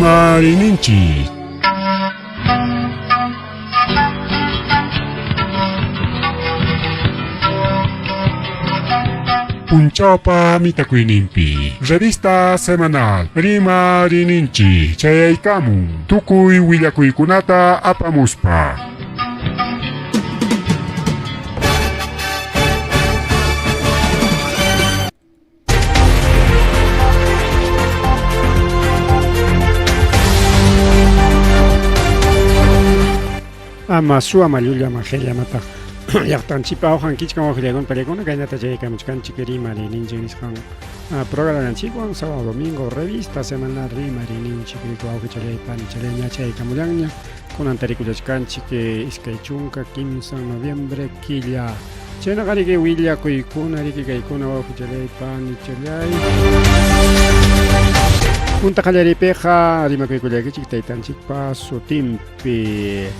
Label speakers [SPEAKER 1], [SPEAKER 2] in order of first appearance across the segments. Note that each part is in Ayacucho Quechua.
[SPEAKER 1] Rimarininchik. Punchawpa mitakuyninpi revista semanal Rimarininchik chayaykamun tukuy willakuykunata apamuspa.
[SPEAKER 2] Ama suwa mallulla majellamataq llaqtanchikpa awqankichkan waqllakuna pallaykuna kaynata chayaykamuchkanchik rimarininchik nisqan programanchikwan sábado domingo revista semanal rimarininchik wawqichalay panichalay ña chayaykamullanña kunan tarikullachkanchik 23 noviembre killa Chaynaqa riki willakuykuna riki kaykuna wawqichalay panichalay. Punta qallariypiqa rimakuykullaykichik taytanchikpa sutinpi.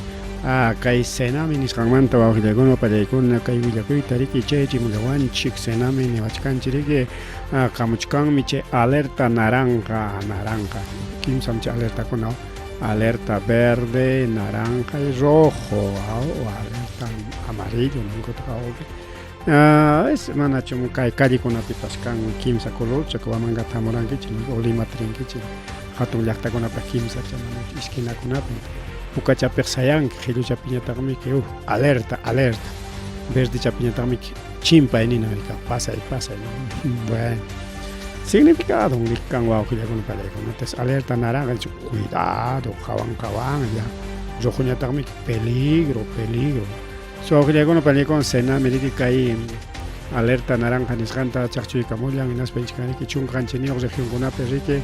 [SPEAKER 2] Ah, kay Senami nisqanmanta wawqillaykuna pallaykuna kay willakuyta riki chayachimullawanchik Senami niwachkanchik riki ah, qamuchkanmi chay alerta naranja naranja kimsam chay alertakuna alerta verde, naranja y rojo, o alerta amarillo ninkutaq awpi. Ah, es manachum kay callekunapipas kan kimsa colorcha Huamangata hamurankichik o Limata rinkichik hatun llaqtakunapaq kimsacha manachu esquinakunapi pukachapiq sayanki qilluchapiñataqmi alerta alerta verdechapiñataqmi chimpay nina pasay pasay bueno significado kan wawqillakuna pallaykuna entonces alerta naranja cuidado qawan qawanlla rojoñataqmi peligro peligro so wawqillakuna pallaykuna Senami riki kay alerta naranja nisqanta chaqchuykamullan hinaspa inchkanriki 17 regionkunapi riki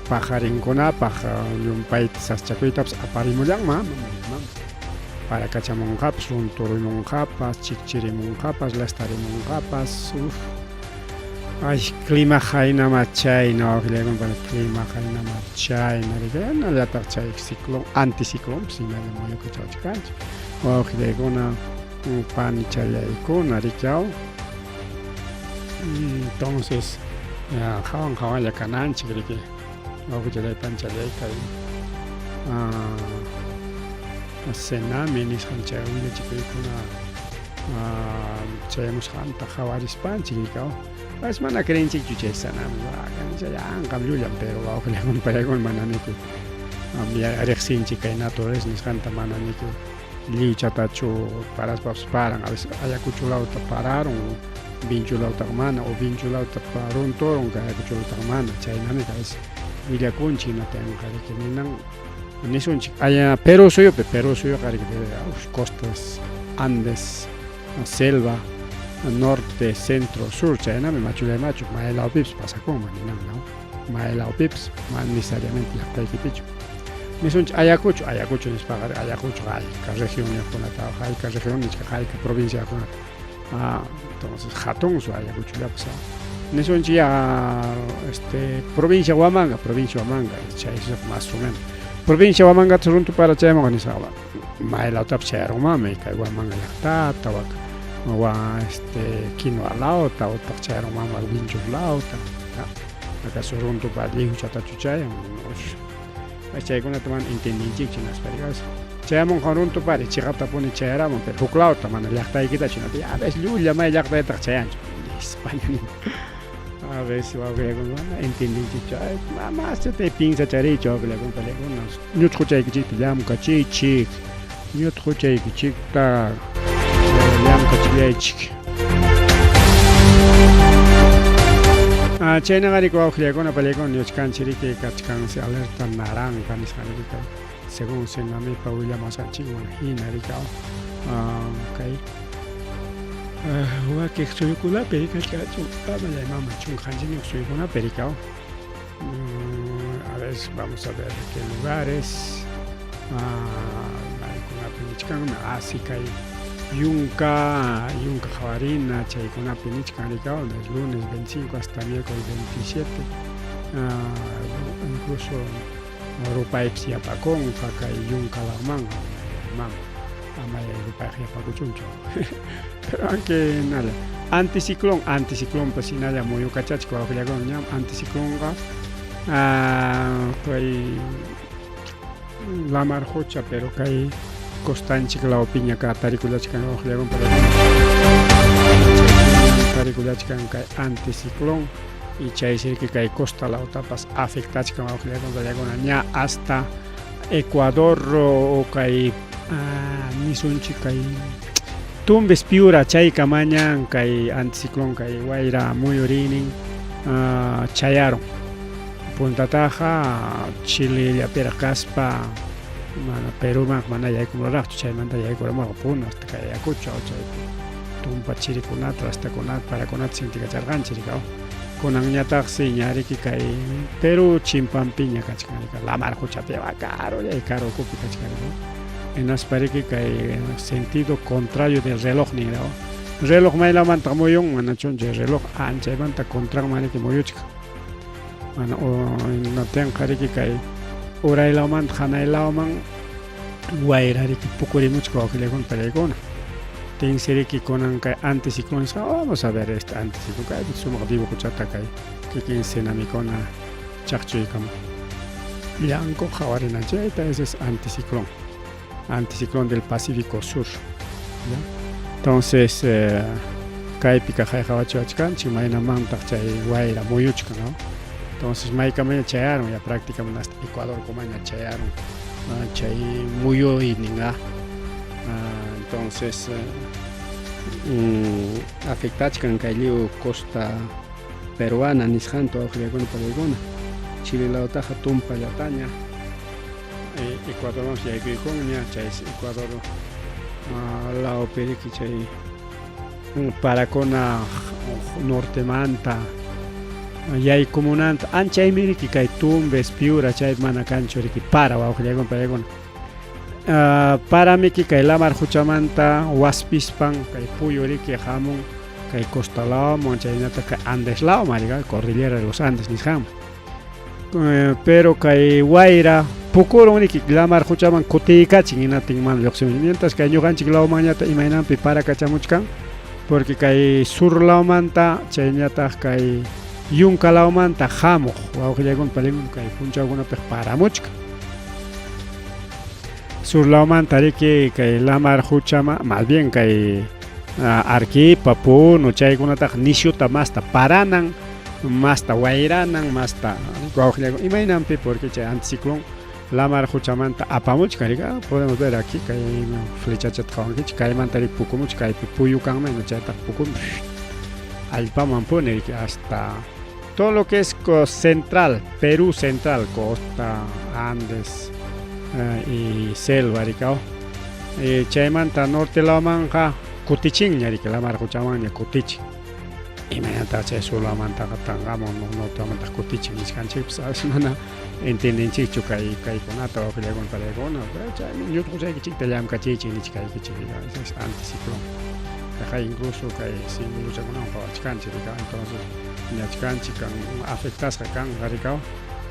[SPEAKER 2] paqarinkunapaq llumpayta sasachakuytapas aparimullanman parakachamunqapas runturumunqapas chikchirimunqapas lastarimunqapas uf ay clima haynama chayna wawqillaykuna clima haynama chayna hinallataq chay ciclón anticiclonpas hinalla muyukachawachkanchik wawqillaykuna panichallaykuna riki aw entonces qawan qawanlla kananchik riki wawqichalay panichalay kay Senami nisqan chay willachikuykuna chayamusqanta qhawarispanchik rikaw as mana creenchikchu chay Senami anqam llullan pero wawqillaykuna pallaykuna mana niki riqsinchik kay naturaleza nisqanta mana niki lliwchatachu paraspapas paran a veces Ayacucho lawta pararun Vinchu lawtaqa mana o Vinchu lawta runturun kay Ayacucho lawtaqa mana chaynami a veces willakunchik hinaptinqa riki ninan nisunchik aya Perú suyupi Perú suyuqa riki costas Andes selva norte centro sur chaynami machullay machu maylawpipas pasakunman ninan no maylawpipas mana necesariamente llaqtaykipichu nisunchik Ayacucho Ayacucho nispaqa Ayacucho hayka regionninkunata hayka región nichka hayka provinciakunata ah entonces hatunsu Ayacuchollapas nisunchik ya este provincia Huamanga provincia Huamanga chay más o menos provincia Huamangata runtu para chaymunqa nispaqa maylawtapas chayarunmanmi kay Huamanga llaqtata wak wa este Quinua lawta utaq chayarunmanmi Vinchur lawta acaso runtupa lliwchatachu chayan chaykunata mana entendinchikchu hinaspa chayamunqa runtupari chiqaptapuni chayaramun pero huk lawta mana llaqtaykitachu a veces llulla may llaqtaytaq chayanchu nispa a veces wawqillaykuna mana entendinchikchu maschatay piensacharichu wawqillaykuna pallaykuna ñutquchaykichikta llamkachiychik ñutquchaykichikta llamkachillaychik chaynaqa riki wawqillaykuna pallaykuna ñuchkanchik riki kachkansi alerta naranja nisqa riki kay según Senamipa willamasqanchikman hina riki kay wakiq suyukunapi kachkachun amalay mama 17 suyukunapi riki a ver vamos a ver qué lugares maykunapi nichkanmi asi kay yunka yunka qhawarina chaykunapi nichkan riki desde lunes 25 hasta miércoles 27 incluso rupaypis yapakunqa kay yunka lawmanqa mama amay rupayqa yapakuchunchu pero aunque nada anticiclón anticiclonpas hinalla muyukachachik wawqillakuna ñam anticiclonqa Kay lamar qucha pero kay costanchik lawpiña ka tarikullachkan tarikullachkan kay anticiclón y chaysi kay costa lawtapas afectachkan wawqillakuna ña hasta Ecuador o kay nisunchik kay Tumbes Piura chaykamaña kay anticiclón kay wayra muyuriynin chayarun. Puntataqa Chilellapiraq kaspa mana Peruman mana yaykumuraraqchu, chaymanta yaykuramurqa Puno hasta kay Ayacucho chaypi tumpa chirikunata, rastakunata, parakunata sintikacharqanchik rikaw. Kunanñataqsi ña riki kay Perú chimpanpiña kachkan rika lamar quchapi karullay karu ukupi kachkan rika. Hinaspa riki kay sentido contrario del reloj ninraw. Reloj maylawmantaq muyun manachun chay reloj anchaymanta contranman riki muyuchkan. Mana hinaptinqa riki kay uraylawmanta hanaylawman wayra riki pukurimuchka wawqillaykuna pallaykuna. Tinsi riki kunan kay anticiclón nisqa vamos a ver este anticiclón kaypi sumaq dibujochata kay kikin sinamikuna chaqchuykamun. Llanku qhawarinanchikta ese es anticiclón. Anticiclón del Pacífico Sur. ¿Ya? Entonces, kaypi kaqay qhawachiwachkanchik maynamantaq chay wayra muyuchkan, ¿no? Entonces, maykamaña chayarun ya prácticamente hasta Ecuador kumaña chayarun chay muyuynin, ¿ah? Entonces, afectachkan kay lliw costa peruana nisqanta wawqillaykuna pallaykuna. Chile lawtaqa tumpallataña Ecuadormanpas yaykuykunña, chaysi Ecuador lawpi riki chay parakuna nortemanta yaykumunanta anchaymi riki kay Tumbes, Piura chaypi mana kanchu riki para wawqillaykuna pallaykuna. Paramiki kay lamar quchamanta waspispan kay puyu riki hamun kay costa lawman chaynataq kay Andes lawman riki cordillera de los Andes nisqanman. Pero kay wayra pukurun riki lamar quchaman kutiykachin hinaptin mana lluqsimun. Mientras kay ñuqanchik lawmanñataq imaynanpi parakachamuchkan porque kay sur lawmanta chaynataq kay yunka lawmanta hamuq wawqillaykuna pallaykuna kay punchawkunapiq paramuchkan. Sur lawmanta riki kay lamar quchama más bien kay Arequipa, Puno chaykunataqa nisyuta masta paranan, masta wayranan, masta wawqillaykuna imaynanpi porque chay anticiclón lamar quchamanta apamuchkan riki podemos ver aquí kay flechachata qhawankichik kaymanta riki pukumuchkan kaypi puyu kanman chaytaqa pukun allpaman puni riki hasta todo lo que es central, Perú central, costa, Andes y selva riki chaymanta norte lawmanqa kutichinña riki lamar quchamanña kutichin. Imaynataq chay sur lawmantaqa tanqamun norte lawmantaq kutichin nisqanchikpas a veces mana entiendenchikchu kay kaykunata wawqillaykuna palaykuna chaymi ñutquchaykichikta llamkachiychik nichkaykichik es anticiclón. Kaqay incluso kay símbolochakunawan qhawachkanchik rika entonces ñachkanchik kan afectasqa kanqa rika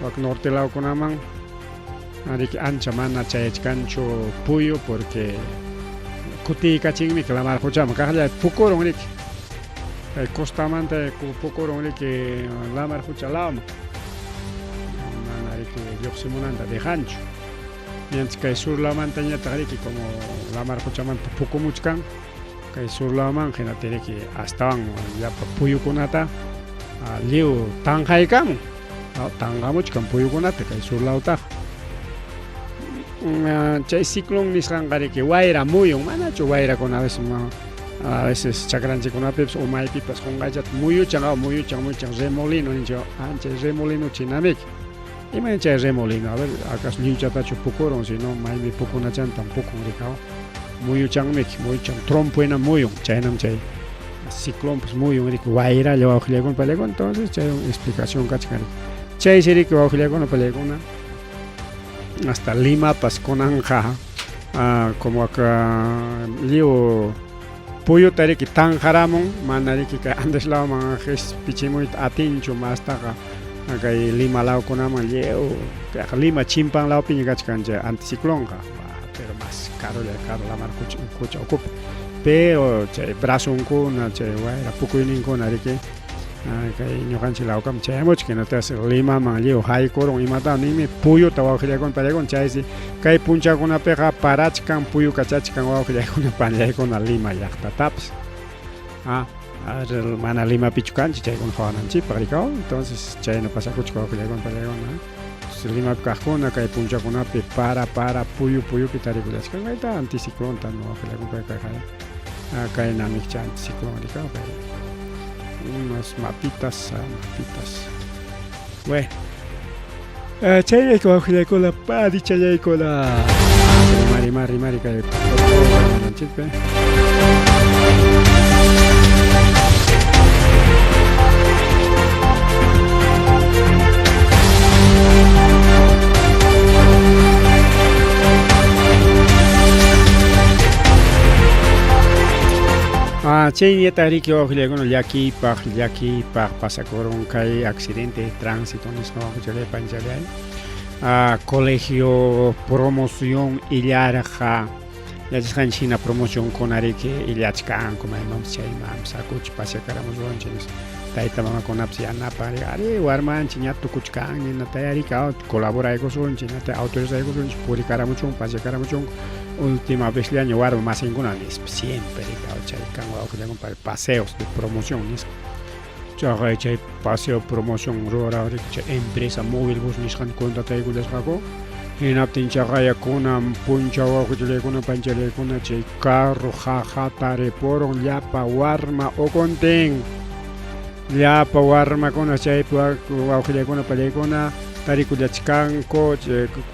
[SPEAKER 2] wak norte lawkunaman riki ancha mana chayachkanchu puyu porque kutiykachinmi lamar quchaman kaqlla pukurun riki kay costamanta pukurun riki lamar qucha lawman mana riki lluqsimunanta dejanchu. Mientras kay sur lawmantañataq riki como lamar quchamanta pukumuchkan kay sur lawman hinaptin riki astawan llapa puyukunata lliw tanqaykamun tanqamuchkan puyukunata kay sur lawtaqa. Chay ciclón nisqanqa riki wayra muyun manachu wayrakuna a veces a veces chakranchikkunapipas o maypipas qunqaychata muyuchan muyuchan muyuchan remolino ninchik chay remolino chinamiki. Imayna chay remolino a ver acaso lliwchatachu pukurun sino maymi pukunachantam pukun rikaw muyuchanmiki muyuchan trompo hina muyun chaynam chay ciclonpas muyun riki wayralla wawqillaykuna pallaykuna entonces chay explicación kachkan riki. Chaysi riki wawqillaykuna pallaykuna hasta Limapas kunanqa como acá lliw puyuta riki tanqaramun mana riki kay Andes lawman qispichimuyta atinchu mastaqa kay Lima lawkunaman lliw Lima chimpan lawpiña kachkan chay anticiclonqa pero más karulla karu lamar qucha ukupi pero chay brazonkuna chay wayra pukuyninkuna riki Kay ñuqanchik lawkam chayamuchkan hinataqsi Limaman lliw haykurun imata ninmi puyuta wawqillaykuna pallaykuna chaysi kay punchawkunapiqa parachkan puyu kachachkan wawqillaykuna pallaykuna Lima llaqtatapas mana Limapichu kanchik chaykuna qawananchikpaq rikaw entonces chayna pasakuchkan wawqillaykuna pallaykuna Limapi kaqkuna kay punchawkunapi para para puyu puyupi tarikullachkan kayta anticiclonta wawqillaykuna kay kaynamikcha anticiclon rikaw kay unos mapitas mapitas bueno chayrayku wawqillaykuna panichallaykuna rimari rimari kay chikpi Chayñataq riki wawqillaykuna llakiypaq llakiypaq pasakurun kay accidente de tránsito nisqa wawqichalay panchalay colegio promoción illarqa yachasqanchik hina promocionkuna riki illachkanku maymanpas chaymanpas hakuchik paseakaramusunchik nispa tayta mamakunapas yanapan arí warmanchik ña tukuchkanña hinataya riki colaboraykusunchik hinataya autorizaykusunchik purikaramuchunku paseakaramuchunku última vezllaña warma masinkuna nispa siempre riki chay kan wawqillaykuna paseos de promoción nispa chaqay chay paseo promoción ruwaraq riki chay empresa móvil bus nisqan contrataykullasqaku hinaptin chaqaya kunan punchaw wawqichallaykuna panchallaykuna chay carro qaqata ripurun llapa warma ukuntin llapa warmakuna chaypi wawqillaykuna pallaykuna tarikullachkanku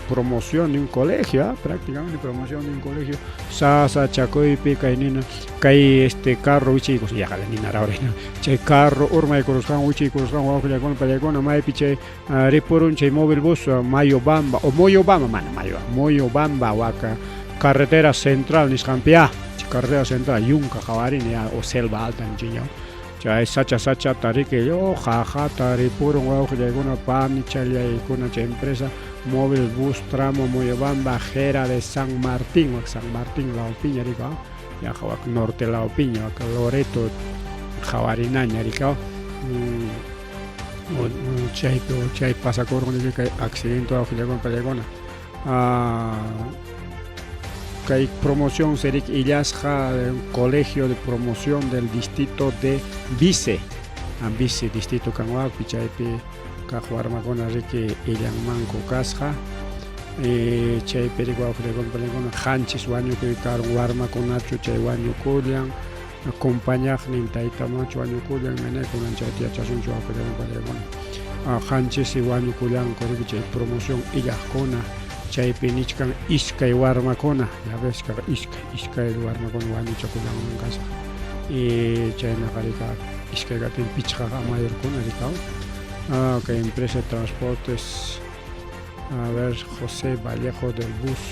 [SPEAKER 2] promoción de un colegio prácticamente promoción de un colegio sasachakuypi kay nina kay este carro wichiykus yaqala ninaraq chay carro urmaykurusqan wichiykurusqan wawqillaykuna pallaykuna maypi chay ripurun chay móvil bus Mayobamba o Moyobamba mana Mayobamba Moyobamba waka carretera central nisqanpi chay carretera central yunka qawarini o selva alta nichiña chay sacha sachata riki qaqata ripurun wawqillaykuna panichallaykuna chay empresa móvil bus tramo Moyobamba Jera de San Martín wak San Martín lawpiña rika yaqa wak norte lawpiña wak Loreto qawarinaña rika chaypi chay pasakurqun kay accidente wawqillaykuna pallaykuna kay promoción serik illasqa colegio de promoción del distrito de Vice Vice distrito kan wakpi chaypi kaq warmakuna riki illanmanku kasqa chaypi riki wawqillaykuna pallaykuna qanchis wañukuy karun warmakunachu chay wañukullan acompañaqnin tayta mamachu wañukullan imaynay kunan chayta yachasunchik wawqillaykuna pallaykuna qanchisi wañukullanku riki chay promoción illaqkuna chaypi nichkan iskay warmakuna ya ves iskay iskay warmakuna wañuchakullanman kasqa y chaynaqa rika iskay kaptin pichqaqa mayorkuna rikaw kay empresa de transportes a ver José Vallejo del bus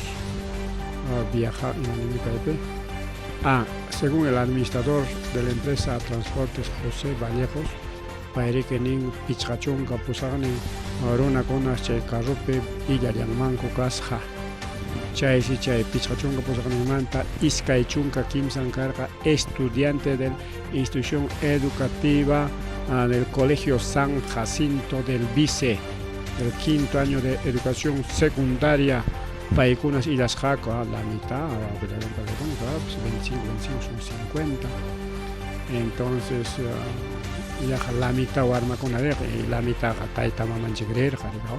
[SPEAKER 2] viaja imanimi kaypi según el administrador de la empresa Transportes José Vallejos payriki nin pichqa chunka pusaqnin runakuna chay carropi illallanmanku kasqa chaysi chay pichqa chunka pusaqninmanta iskay chunka kimsan karqa estudiante de la institución educativa del Colegio San Jacinto del Vice del quinto año de educación secundaria paykunas illasqaku la mitad pues 25, 25 son 50 entonces yaqa la mitad warmakuna rirqa y la mitadqa tayta mamanchik rirqa rikaw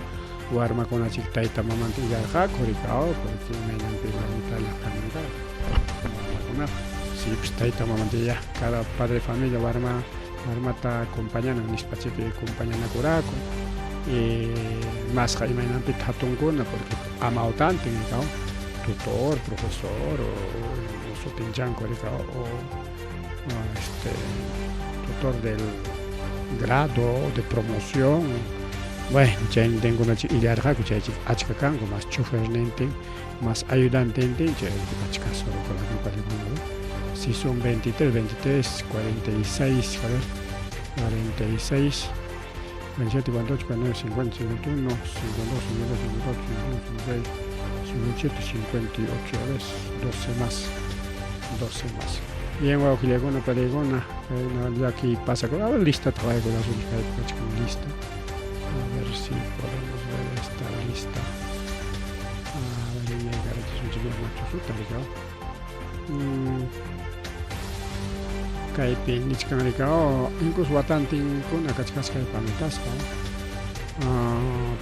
[SPEAKER 2] warmakunachik tayta mamanta illarqaku rikaw porque imaynanpi la mitad llaqtaman karqa warmakunaqa si pues tayta mamanta ya cada padre de familia warma warmata acompañanan nispachik acompañanakuraku y masqa imaynanpi hatunkuna porque amawtantin rikaw tutor profesor o sutinchanku rikaw o este tutor del grado de promoción bueno chaynintinkunachik illarqaku chaychik achka kanku mas chofernintin mas ayudantintin chay achka si son 23 23 46 a ver 46 47, 48, 49, 50, 51, 52, 52, 58, 59, 56, 57, 58, a ver, 12 más, 12 más. Bien wawqillakuna pariykuna kayna llaki pasakun. A ver listata qawaykullasunchik kaypi kachkan lista. A ver si podemos ver esta lista. A ver iñaykarachisunchik machusuta rikaw. Kaypi nichkan rikaw incluso watantinkuna kachkasqa kaypi anotasqa.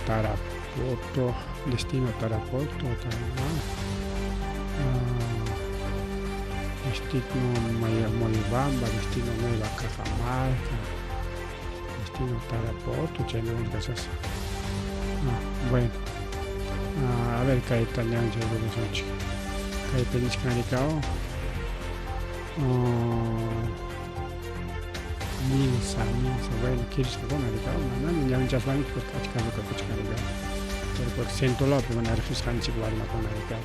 [SPEAKER 2] Tarapoto, destino Tarapoto, destino Moyobamba, destino Nueva Cajamarca, destino Tarapoto, chaynawan kachasqa. Bueno, a ver kayta ñanchaykullasunchik. Kaypi nichkan rikaw Minsa, minsa, bueno, kirisqakuna rikaw, manaña ñawinchaspanchik porque achka rukakuchkan rikaw. Pero porque centro lawpi mana riqsisqanchik warmakuna rikaw.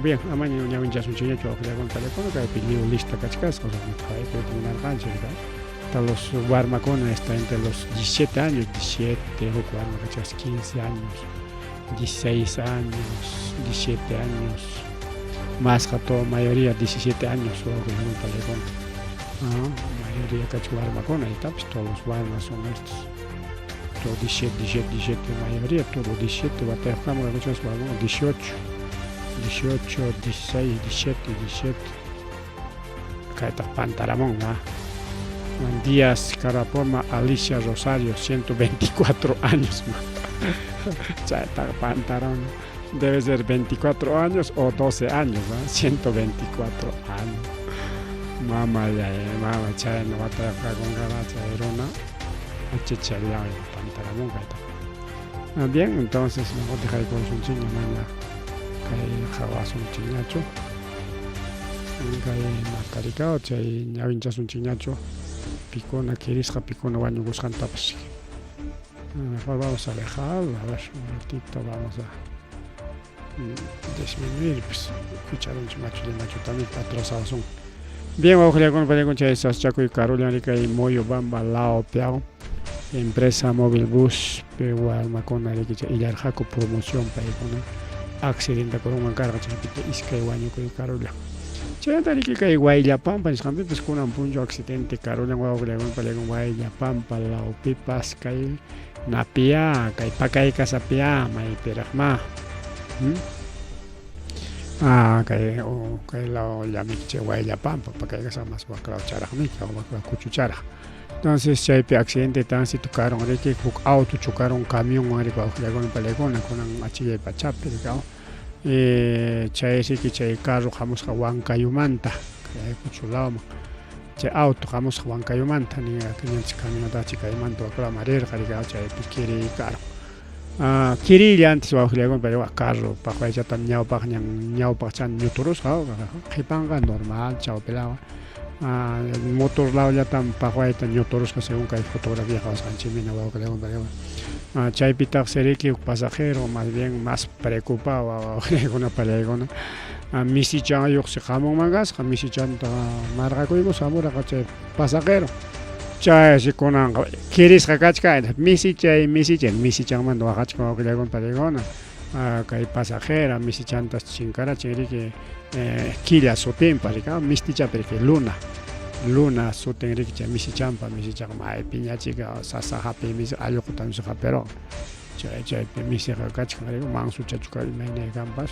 [SPEAKER 2] Bien, amaña ñawinchasunchikñachu wawqillakuna pallakuna, kaypi lliw lista kachkasqa, qhawaykuyta munarqanchik rikaw. Hasta los warmakuna está entre los 17 años, 17, huk warma kachkasqa 15 años, 16 años, 17 años, masqa todo mayoría 17 años wawqillakuna pallakuna. Mayoría kachka warmakuna, itapas todos los warmas son estos. Todo 17, 17, 17, mayoría todo 17, watayuqkama kakuchkasqa warmakuna 18, 18, 16, 17, 17. Kaytaq Pantaramon, Díaz Carapoma Alicia Rosario, 124 años. Chaytaq Pantaramon. Debe ser 24 años o 12 años, ¿no? 124 años. Mama ya, mama chayna watayuq kakunqa chay runa achichallawan Pantaramon kayta. Bien, entonces mejor dejaykusunchikña mana kay qhawasunchikñachu. Kay matarikaw chay ñawinchasunchikñachu pikuna kirisqa pikuna wañukusqantapas. Mejor vamos a dejarlo, a ver, un ratito vamos a disminuir, pues, ficharunchik machulla machutami atrasawasun. Bien, wawqillakuna pallakuna chay sasachakuy karullan rikay Moyobamba lawpi empresa Móvil Bus warmakuna riki chay illarqaku promoción paykuna accidentakurunman karqa chaypita iskay wañukuy karullan. Chaymanta riki kay Wayllapampa nisqanpipas kunan punchaw accidente karullan wawqillakuna pallakuna Wayllapampa lawpipas kay napiya kay pakaykasapiyá maypiraqmá. Kay kay law llamiki chay Wayllapampa pakaykasa mas waklaw charaqmiki waklaw kuchucharaq. Entonces chaypi accidente de tránsito karun riki huk auto chocarun camionwan riki wawqillakuna pallakuna kunan achillay pachapi rikaw. Chay riki chay carro hamusqa Huancayumanta kay Ayacucho lawman. Chay auto hamusqa Huancayumanta ñanchik camionetaqa chaymanta waklawman rirqa rikaw chaypi kiriy karun. Kirilla antes wawqillakuna pallakuna carro paqwaychata ñawpaqñan ñawpaqchan ñuturusqa qhipanqa normal chawpi lawa. Motor lawllatam paqwayta ñuturusqa según kay fotografía qhawasqanchikmina wawqillakuna pallakuna. Chaypitaqsi riki huk pasajero más bien más preocupado wawqillakuna pallaykuna misichanyuqsi hamunman kasqa misichanta marqakuykus hamurqa chay pasajero. Chaysi kunanqa kirisqa kachkan misichay misichay misichanmanta waqachkan wawqillakuna pallaykuna. Kay pasajera misichantas chinkarachin riki killa sutinpa riki mistichapi riki luna luna sutin riki chay misichanpa misichaqa may piñachika sasa hapiy misi allquta misi hapiruwan chay chaypi misiqa kachkan riki mansuchachu imayna kanpas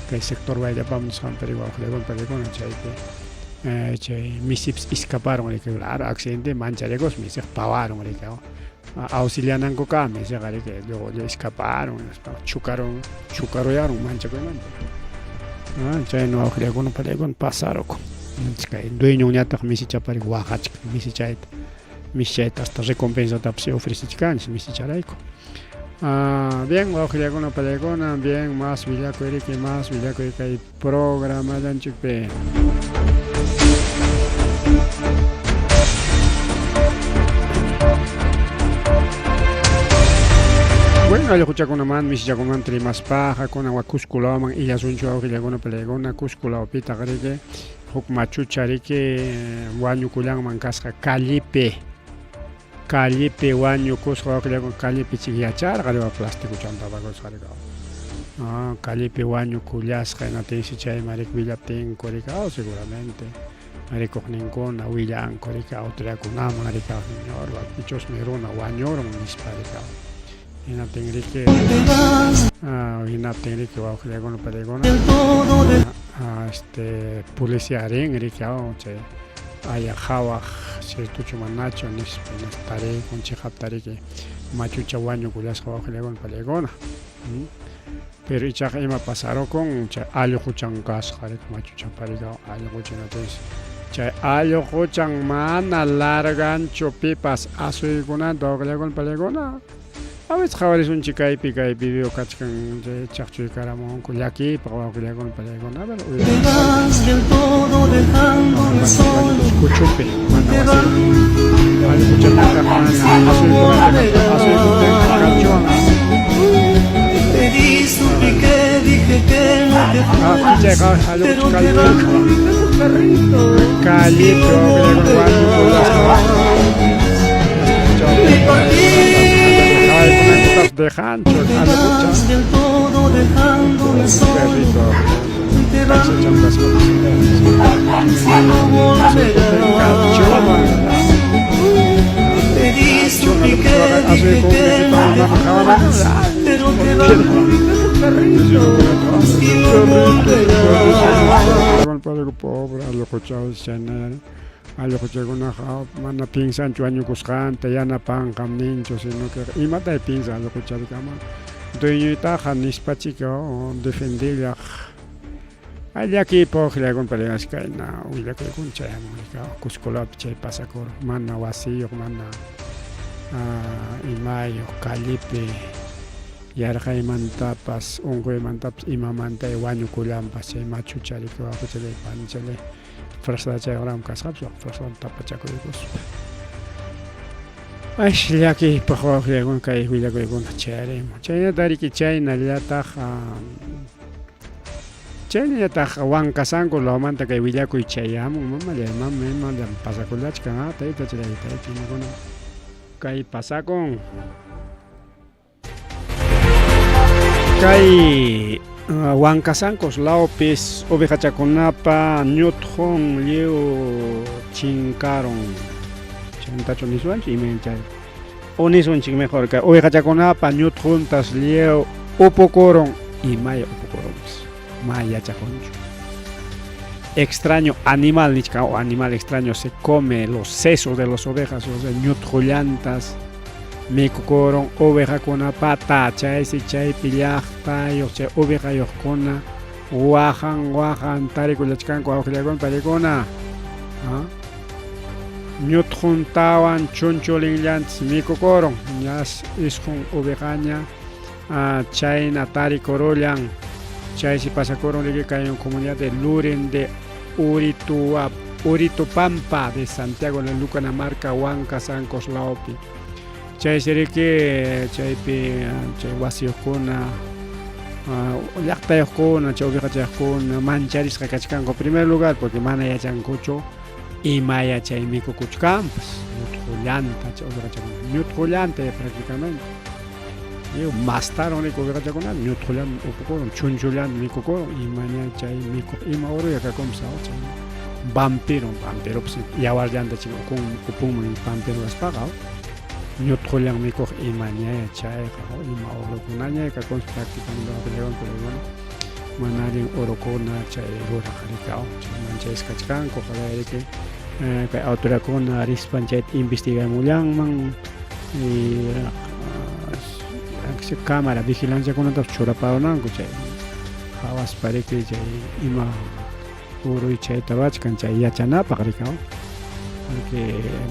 [SPEAKER 2] kay sector Wayllapampa nisqanpi riki wawqillakuna pallaykuna chaypi chay misipas escaparun riki claro accidente mancharikuspa misiqa pawarun riki auxilianankukama misiqa riki luego escaparun chukarun chukaruyarun manchakuymanta. Chayna wawqillakuna pallaykuna pasarukun. Kay dueñonñataq misichapari waqachkan misichayta misichayta hasta recompensatapas ofrecichkanchik misicharayku. Bien wawqillakuna pallaykuna bien más willakuy riki más willakuy kay programallanchikpi. Bueno, allquchakunamanta misichakunamanta rimaspaqa kunan wak Cusco lawman illasunchik wawqillakuna pallaykuna Cusco lawpitaq riki huk machucha riki wañukullanman kasqa callepi callepi wañukusqa wawqillakuna callepi chik yacharqa riwa plastikuchanta apakusqa riki callepi wañukullasqa hinatinsi chayman riki willaptinku riki seguramente Rikuqninkuna willanku riki autoridadkunaman riki señor pichusmi runa wañurun nispa riki. Hinaptin riki hinaptin riki wawqillakuna paykuna este policía rin riki chay aya qhawaq ciertochu manachu nispa tariykun chiqapta riki machucha wañukullasqa wawqillakuna paykuna. Pero ichaqa ima pasarukun chay allquchan kasqa riki machuchapa riki allquchan chay allquchan mana larganchu pipas asuykunanta wawqillakuna paykuna. A veces qhawarisunchik kaypi kay video kachkan chay chaqchuykaramunku llakiypaq wawqillakuna paykuna. A ver, kuchupi mana wasi allquchanataq mana asuykunanta asuykuptinqa kachuwan.
[SPEAKER 3] Pedí, supliqué, dije que no te
[SPEAKER 2] Ah,
[SPEAKER 3] fueras,
[SPEAKER 2] chayqa
[SPEAKER 3] pero
[SPEAKER 2] allqucha
[SPEAKER 3] te vas
[SPEAKER 2] kallipi
[SPEAKER 3] tu perrito.
[SPEAKER 2] kallipi wawqillakuna wañukullasqa.
[SPEAKER 3] Me partí,
[SPEAKER 2] Qhawaykunankutapas dejanchu
[SPEAKER 3] te
[SPEAKER 2] allqucha.
[SPEAKER 3] vas del todo dejándome solo.
[SPEAKER 2] Perrito
[SPEAKER 3] Te vas
[SPEAKER 2] taksachan kasqa.
[SPEAKER 3] y no volverás.
[SPEAKER 2] Kachuwan.
[SPEAKER 3] Pedí, supliqué, dije que no te fueras, pero te vas tu perrito y no volverás.
[SPEAKER 2] Pobre allqucha chayna allquchakunaqa mana piensanchu wañukusqanta yanapanqam ninchu sino que imata piensan allqucharikama dueñoytaqa nispachika defendillaq llakiypaq llakun kayna willakuykuna chayamun Cusco lapi chay pasakurun mana wasiyuq mana imayuq callepi yarqaymantapas unquymantapas imamanta wañukullanpas chay machucha riki wawqichalay panichalay frazadachaywanraqmi kasqapas frazadawan tapachakuykuspa. Ay llakiypaq wawqillaykuna kay willakuykuna chayarimun chaynata riki chaynallataq chaynallataq Huancasango lawmanta kay willakuy chayamun mamallay mama imallam pasakullachkan taytachalay tayta imakuna kay pasakun kay Huancasancos lawpis ovejachakunapa ñutqun lliw chinkarun chaymantachu nisuwanchik imayna chay o nisunchik mejor kay ovejachakunapa ñutquntas lliw upukurun imaya upukurunpas ma yachakunchu. Extraño animal nichkan o animal extraño se come los sesos de las ovejas, o sea ñutqullantas mikukurun ovejakunapata chaysi chaypi llaqtayuq chay ovejayuqkuna waqan waqan tarikullachkanku wawqillakuna paykuna. Ñutquntawan chunchulinllantas mikukurun ñas isqun ovejaña chayna tarikurullan chaysi pasakurun riki kay comunidad de Luren de Uritupampa de Santiago de Lucanamarca Huancasancos lawpi chaysi riki chaypi chay wasiyuqkuna llaqtayuqkuna chay ovejachayuqkuna mancharisqa kachkanku primer lugar porque mana yachankuchu imaya chay mikukuchkanpas ñutqullanta chay ovejachakuna ñutqullanta prácticamente lliw mastaron riki ovejachakuna ñutqullanta upukurun chunchullanta mikukurun imaña chay mikuq ima uruya kakunpas chay vampiro vampiropas yawarllanta chay upunman vampiro kaspaqa ñutqullan mikuq imaña chayqa ima urukunaña kakunpas prácticamente wawqillakuna mana allin urukuna chay ruraq riki chay manchaysi kachkanku ojalá riki kay autoridadkuna rispan chayta investigamullanman y cámara vigilanciakunatapas churaparunanku chay qhawaspa riki chay ima uruy chayta ruwachkan chay yachanapaq riki porque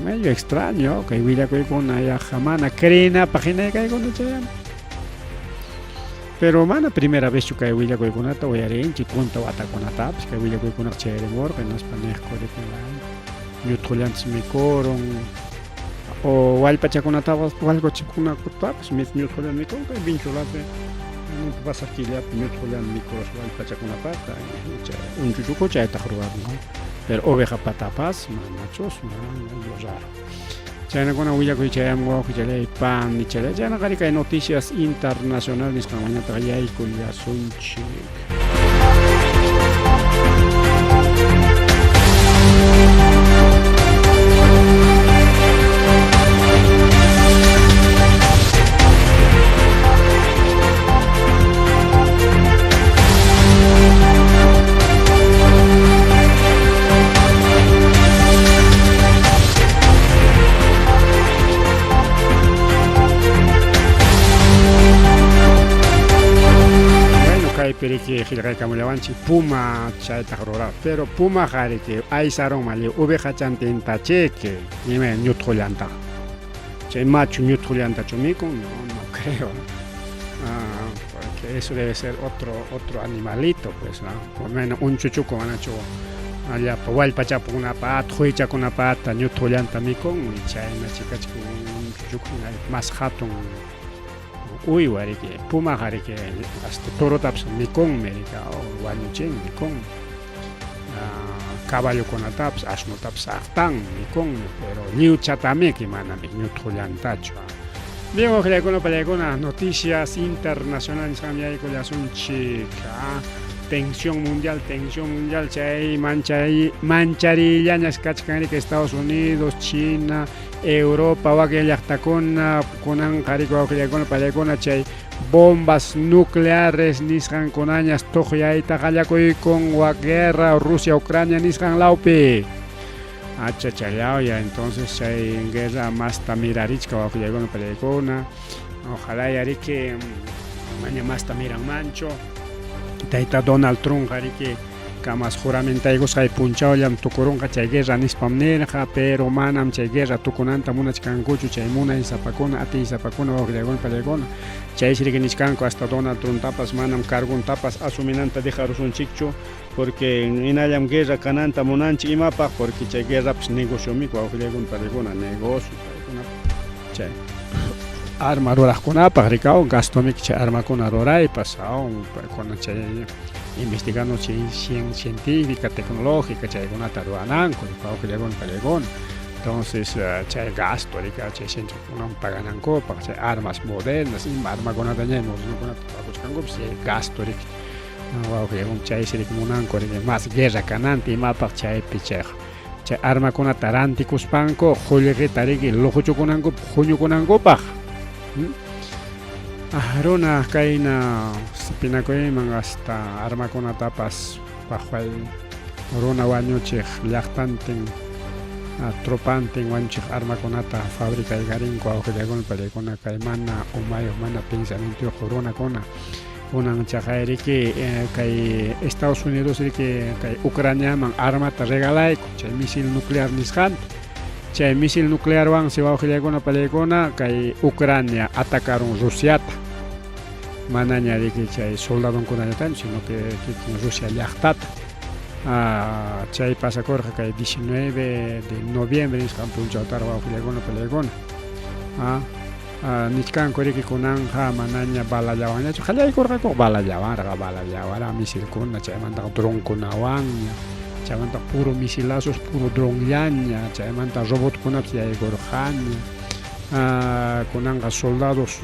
[SPEAKER 2] medio extraño kay willakuykuna yaqa mana creenapaq hina kaykuna chayamun. Pero mana primera vezchu kay willakuykunata uyarinchik punta watakunatapas kay willakuykunaqa chayarimurqa hinaspa niqku riki ñutqullantas mikurun o wallpachakunatapas wallpachakunatapas ñutqullan mikun kay Vinchulapi pasaq killapi ñutqullan mikuruspa wallpachakunapata chay unchuchuku chaytaq ruwarun pero ovejapatapas manachus medio raro. Chaynakuna willakuy chayamun wawqichalay panichalay chaynaqa kay noticias internacional nisqanmanñataq yaykullasunchik. riki qillqaykamullawanchik puma chaytaq rurar pero pumaqa riki aysarunman lliw ovejachantinta-chiki ima ñutqullantaqa chay machu ñutqullantachu mikun no no creo ah, porque eso debe ser otro otro animalito pues no por lo menos unchuchuku manachu llapa wallpachapukunapata quychakunapata ñutqullanta mikun chayna chikachik unchuchuku más hatun uywa riki pumaqa riki hasta torotapas mikunmi riki wañuchinmi mikunmi caballokunatapas asnotapas saqtanmi mikunmi pero lliwchatamiki manami ñutqullantachu. Bien, wawqillaykuna pallaykuna, noticias internacionales nisqanmi yaykullasunchik. Tensión mundial, tensión mundial, chay manchay manchariyllañas kachkan riki Estados Unidos, China, Europa wakin llaqtakuna kunanqa riki wawqillaykuna pallaykuna chay bombas nucleares nisqankunañas tuqyayta qallakuykun wak guerra Rusia Ucrania nisqan lawpi. Achachallawya entonces chay guerra masta mirarichka wawqillaykuna pallaykuna ojalá ya riki maña masta miranmanchu tayta Donald Trump riki kamas juramentaykusqay punchawllam tukurunqa chay guerra nispam nirqa pero manam chay guerra tukunanta munachkankuchu chay munaysapakuna atiysapakuna wawqillaykuna pallaykuna chaysi riki nichkanku hasta Donald Trumptapas manam carguntapas asuminanta dejarusunchikchu porque hinallam guerra kananta munanchik imapaq porque chay guerrapas negociomi wawqillaykuna pallaykuna negocio paykuna chay arma ruraqkunapaq rikaw gastomiki chay armakuna ruraypas aun paykuna chay investigando científica tecnológica chaykunata rurananku wawqillaykuna pallaykuna entonces chay gasto rikaw chay cientificokunaman paganankupaq chay armas modernas ima armakunataña modernokunata rurakuchkankupas chay gasto riki wawqillaykuna chaysi riki munanku riki mas guerra kananta imapaq chaypi chayqa chay armakunata rantikuspanku qullqita riki luquchukunankupaq huñukunankupaq. Runa kayna sipinakuyman hasta armakunatapas paqway runa wañuchiq llaqtantin tropantin wañuchiq armakunata fabricaykarinku wawqillaykuna pallaykuna kay mana umayuq mana pensamientoyuq runakuna kunan chaqay riki kay Estados Unidos riki kay Ucraniaman armata regalayku chay misil nuclear nisqanta chay misil nuclearwansi wawqillaykuna pallaykuna kay Ucrania atacarun Rusiata manaña riki chay soldadonkunallataña sino que kikin Rusia llaqtata chay pasakurqa kay 19 de noviembre nisqan punchawtaraq wawqillaykuna pallaykuna nichkanku riki kunanqa manaña balallawanñachu qallaykurqaku balallawanraq balallawanraq misilkuna chaymantaqa dronkunawanña chaymanta puro misilazos puro dronllaña chaymanta robotkunapas yaykurqaña kunanqa soldados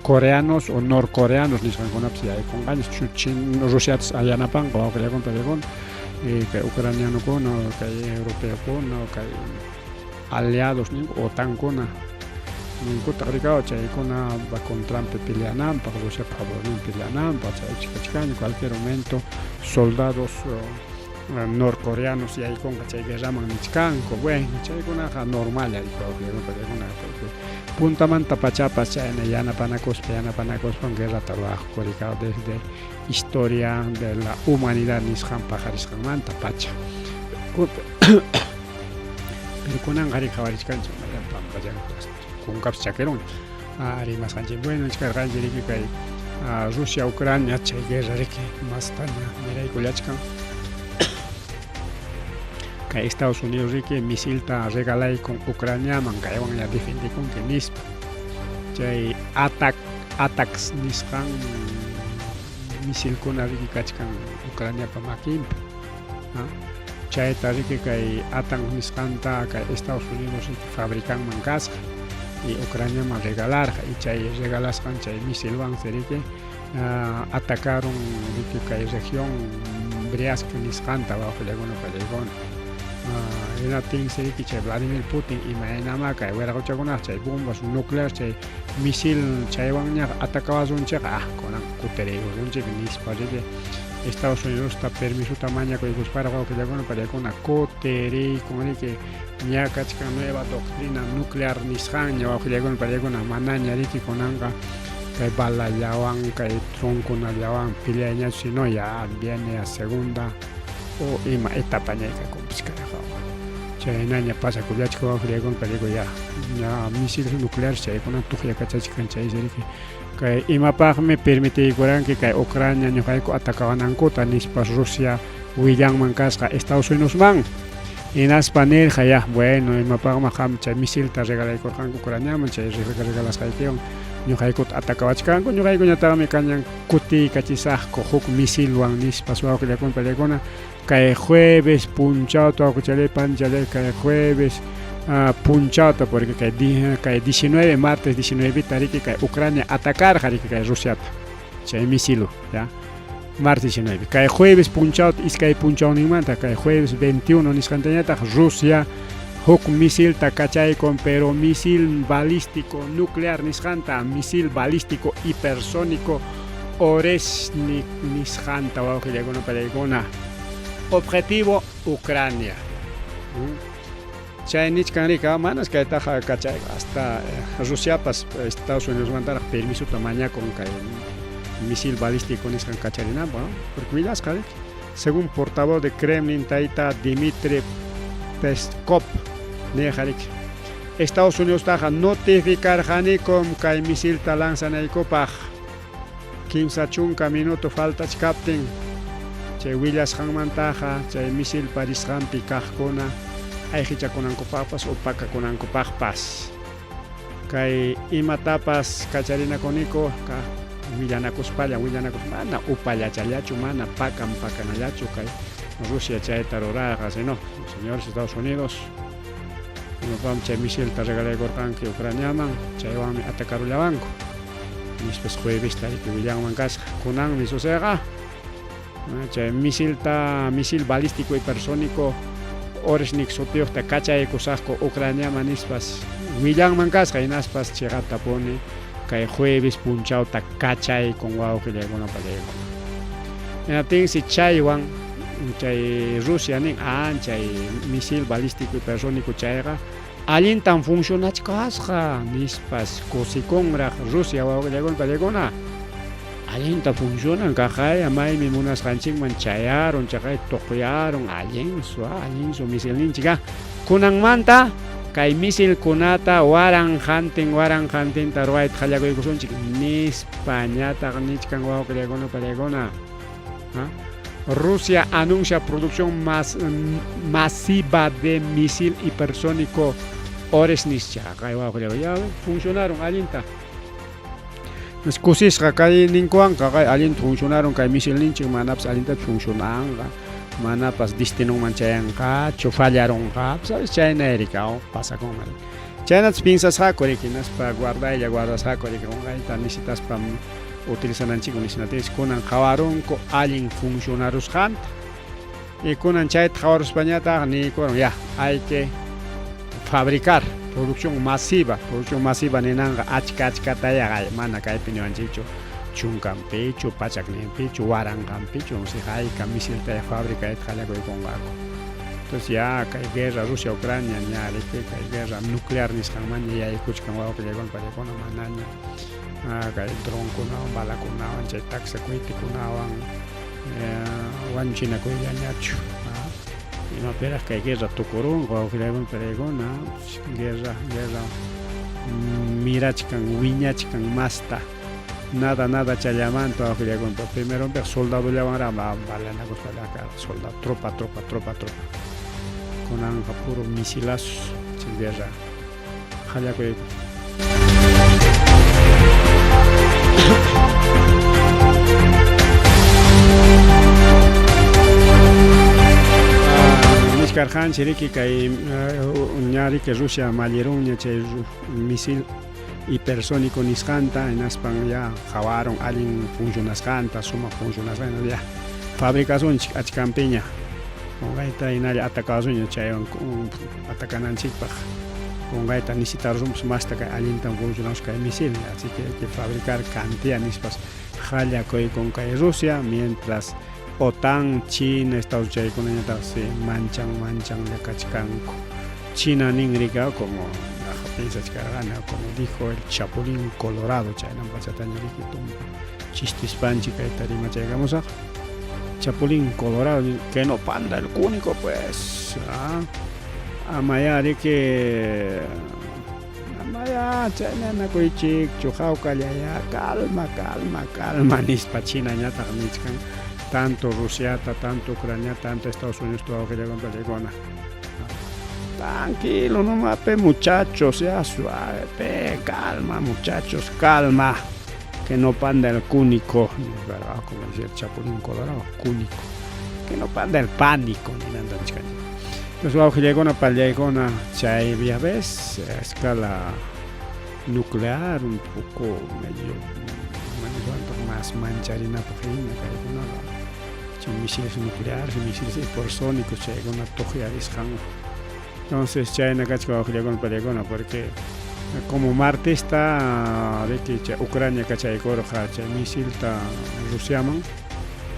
[SPEAKER 2] coreanos o norcoreanos nisqankunapas yaykunqaña Rusiatas yanapanqa wawqillaykuna pallaykuna kay ucranianokuna kay europeokuna kay aliados ninku OTANkuna ninkutaq rikaw chaykuna va contranpi peleananpaq Rusiapa favorninpi peleananpaq chaypi kachkanña cualquier momento soldados norcoreanos yaykunqa chay guerraman nichkanku bueno chaykunaqa normal chaykuna porque puntamanta pachapas chayna yanapanakuspa yanapanakuspam guerrata ruwaqku rikaw desde historia de la humanidad nisqan paqarisqanmanta pacha pero kunanqa ri qhawarichkanchik kunkapas chakirun rimasqanchik bueno nichkarqanchik riki kay Rusia Ucrania chay guerra riki mastaña miraykullachkan kay Estados Unidos riki misilta regalaykun Ucraniaman kaywanña defendekunki nispa chay atac atacs nisqan misilkuna riki kachkan Ucraniapa makinpi chayta riki kay atan nisqanta kay Estados Unidos riki fabricanman kasqa y Ucraniaman regalarqa y chay regalasqan chay misilwansi riki atacaron riki kay región Bryansk nisqanta wawqillaykuna pallaykuna hinaptinsi riki chay Vladimir Putin imaynamá kay wiraqochakunaqa chay bombas nuclear chay misil chaywanñaqa atacawasunchikqa kunan kutiriykusunchik nispa riki Estados Unidosta permisota mañakuykusparaq wawqillaykuna pallaykuna kutiriykun riki ña kachkan nueva doctrina nuclear nisqanña wawqillaykuna pallaykuna manaña riki kunanqa Kay balallawan, kay tronkunallawan peleayñachu, sino ya viene a segunda o ima etapaña kakunpas kayqa. Chaynaña pasakullachka wawqillaykunam payku ya ña misil nuclear chaykuna tuqyakachachkan chaysi riki. Kay imapaqmi permitiykuranki kay Ucrania ñuqayku atacawanankuta nispas Rusia willanman kasqa Estados Unidosman. Hinaspa nirqa ya, bueno, imapaqma qam chay misilta regalaykurqanku Ucraniaman, chay regalasqaykiwan ñuqaykuta atacawachkanku, ñuqaykuñataqmi kañan kutiykachisaqku huk misilwan nispas wawqillakuna pallaykuna kay jueves punchawta wawqichalay panchalay kay jueves punchawta porque kay kay 19 martes 19 riki kay Ucrania atacarqa riki kay Rusiata chay misilu ya martes 19 kay jueves punchawta iskay punchawninmanta kay jueves 21 nisqantañataq Rusia huk misilta kachaykun pero misil balístico nuclear nisqanta misil balístico hipersónico Oreshnik nisqanta wawqillaykuna pallaykuna objetivo Ucrania chay nichkan rika manas kaytaqa kachay hasta Rusiapas Estados Unidosmantaraq permisota mañakun kay misil balístico nisqan kacharinanpaq ¿no? Porque willasqa riki según portavoz de Kremlin tayta Dmitry Peskov nirqa riki Estados Unidostaqa notificarqanikum kay misilta lanzanaykupaq 30 minuto faltachkaptin chay willasqanmantaqa chay misilpa risqanpi kaqkuna ayqichakunankupaqpas o pakakunankupaqpas kay imatapas kacharinakuniku ka willanakuspalla willanakuspa mana upallachallachu mana pakan pakanallachu kay Rusia chayta rurarqa sino señores Estados Unidos imapaqmi chay misilta regalaykurqanki Ucraniaman chaywanmi atakarullawanku nispas juevesta riki willanman kasqa kunanmi sucederqa chay misilta misil balístico hipersónico Oreshnik sutiyuqta kachaykusaqku Ucraniaman nispas willanman kasqa hinaspas chiqaptapuni kay jueves punchawta kachaykun wawqillaykuna pallaykuna hinaptinsi chaywan chay Rusia nin chay misil balístico hipersónico chayqa allintam funcionachkasqa nispas kusikunraq Rusia wawqillaykuna pallaykuna allinta funcionan kaqaya maymi munasqanchikman chayarun chaqay tuqyarun allinsu allinsu misilninchik kunanmanta kay misilkunata waranqantin waranqantinta ruwayta qallakuykusunchik nispañataq nichkan wawqillaykuna pallaykuna. Rusia anuncia producción masiva de misil hipersónico Oreshnik chaqay wawqillaykuna ya funcionaron allinta kusisqa kayninkuwanqa kay allinta funcionaron kay misilninchik manapas allintachu funcionanqa manapas destinonman chayanqachu fallarunqa sabes chayna riki pasakunman chaynatas piensasqaku riki hinaspa guardaylla guardasqaku riki qunqayta necesitaspa utilizananchikman nisqantinchik kunan qhawarunku allin funcionarusqanta y kunan chayta qhawaruspañataq niykurun ya hay que fabricar producción masiva producción masiva ninanqa achka achkataya mana kaypi niwanchikchu chunkanpichu pachakninpichu waranqanpichu hayka misiltaya fabricayta qallakuykunqaku entonces ya kay guerra Rusia Ucrania ña riki kay guerra nuclear nisqanmanña yaykuchkan wawqillaykuna pallaykuna manaña kay dronkunawan balakunawan chay taksa cohetekunawan wañuchinakuyllañachu imapiraq kay guerra tukurunqa wawqillaykuna pallaykuna guerra guerra mirachkan wiñachkan masta nada nada challamanta wawqillaykuna primeronpiqa soldadollawanraq balanakuspa soldado tropa tropa tropa tropa kunanqa puro misilazos chay guerra qallakuyku. Nichkarqanchik riki kay ña riki Rusia mallirunña chay misil hipersónico nisqanta hinaspan ya qhawarun allin funcionasqanta sumaq funcionasqanta ya fabricasunchik achkanpiña qunqayta hinalla atakasunña chaywan atacananchikpaq qunqayta necesitarusunpas masta kay allintam funcionasqa kay misil así que hay que fabricar cantidad nispas qallakuykun kay Rusia mientras OTAN, China, Estados Unidos chaykunañataqsi manchan manchanlla kachkanku China nin rika como Piensachkarqani, como dijo el Chapulín Colorado, chaynan pachataña riki tumpa chistispanchik kayta rimachaykamusaq. Chapulín Colorado, que no panda el cúnico, pues. ¿Ah? Amayá riki, amayá chaynanakuychikchu, hawkallayá, calma, calma, calma, nispa Chinañataq nichkan tanto Rusiata, tanto Ucrania, tanto Estados Unidos, wawqillakunapallikuna. Tranquilo nomás, pe muchachos, ya suave, pe, calma muchachos, calma, que no panda el cúnico, ¿verdad? Como decía el Chapulín Colorado, cúnico, que no panda el pánico, ni nada. Entonces, wawqillaykuna, pallaykuna, chay ya ves, a escala nuclear, un poco medio, más mancharinapaq hina kaykunaqa, chay misiles nucleares, misiles hipersónicos, chaykuna tuqyarisqanku. Entonces, chayna kachka wawqillaykuna, pallaykuna, porque como martesta riki chay Ucrania kachaykurqa chay misilta Rusiaman,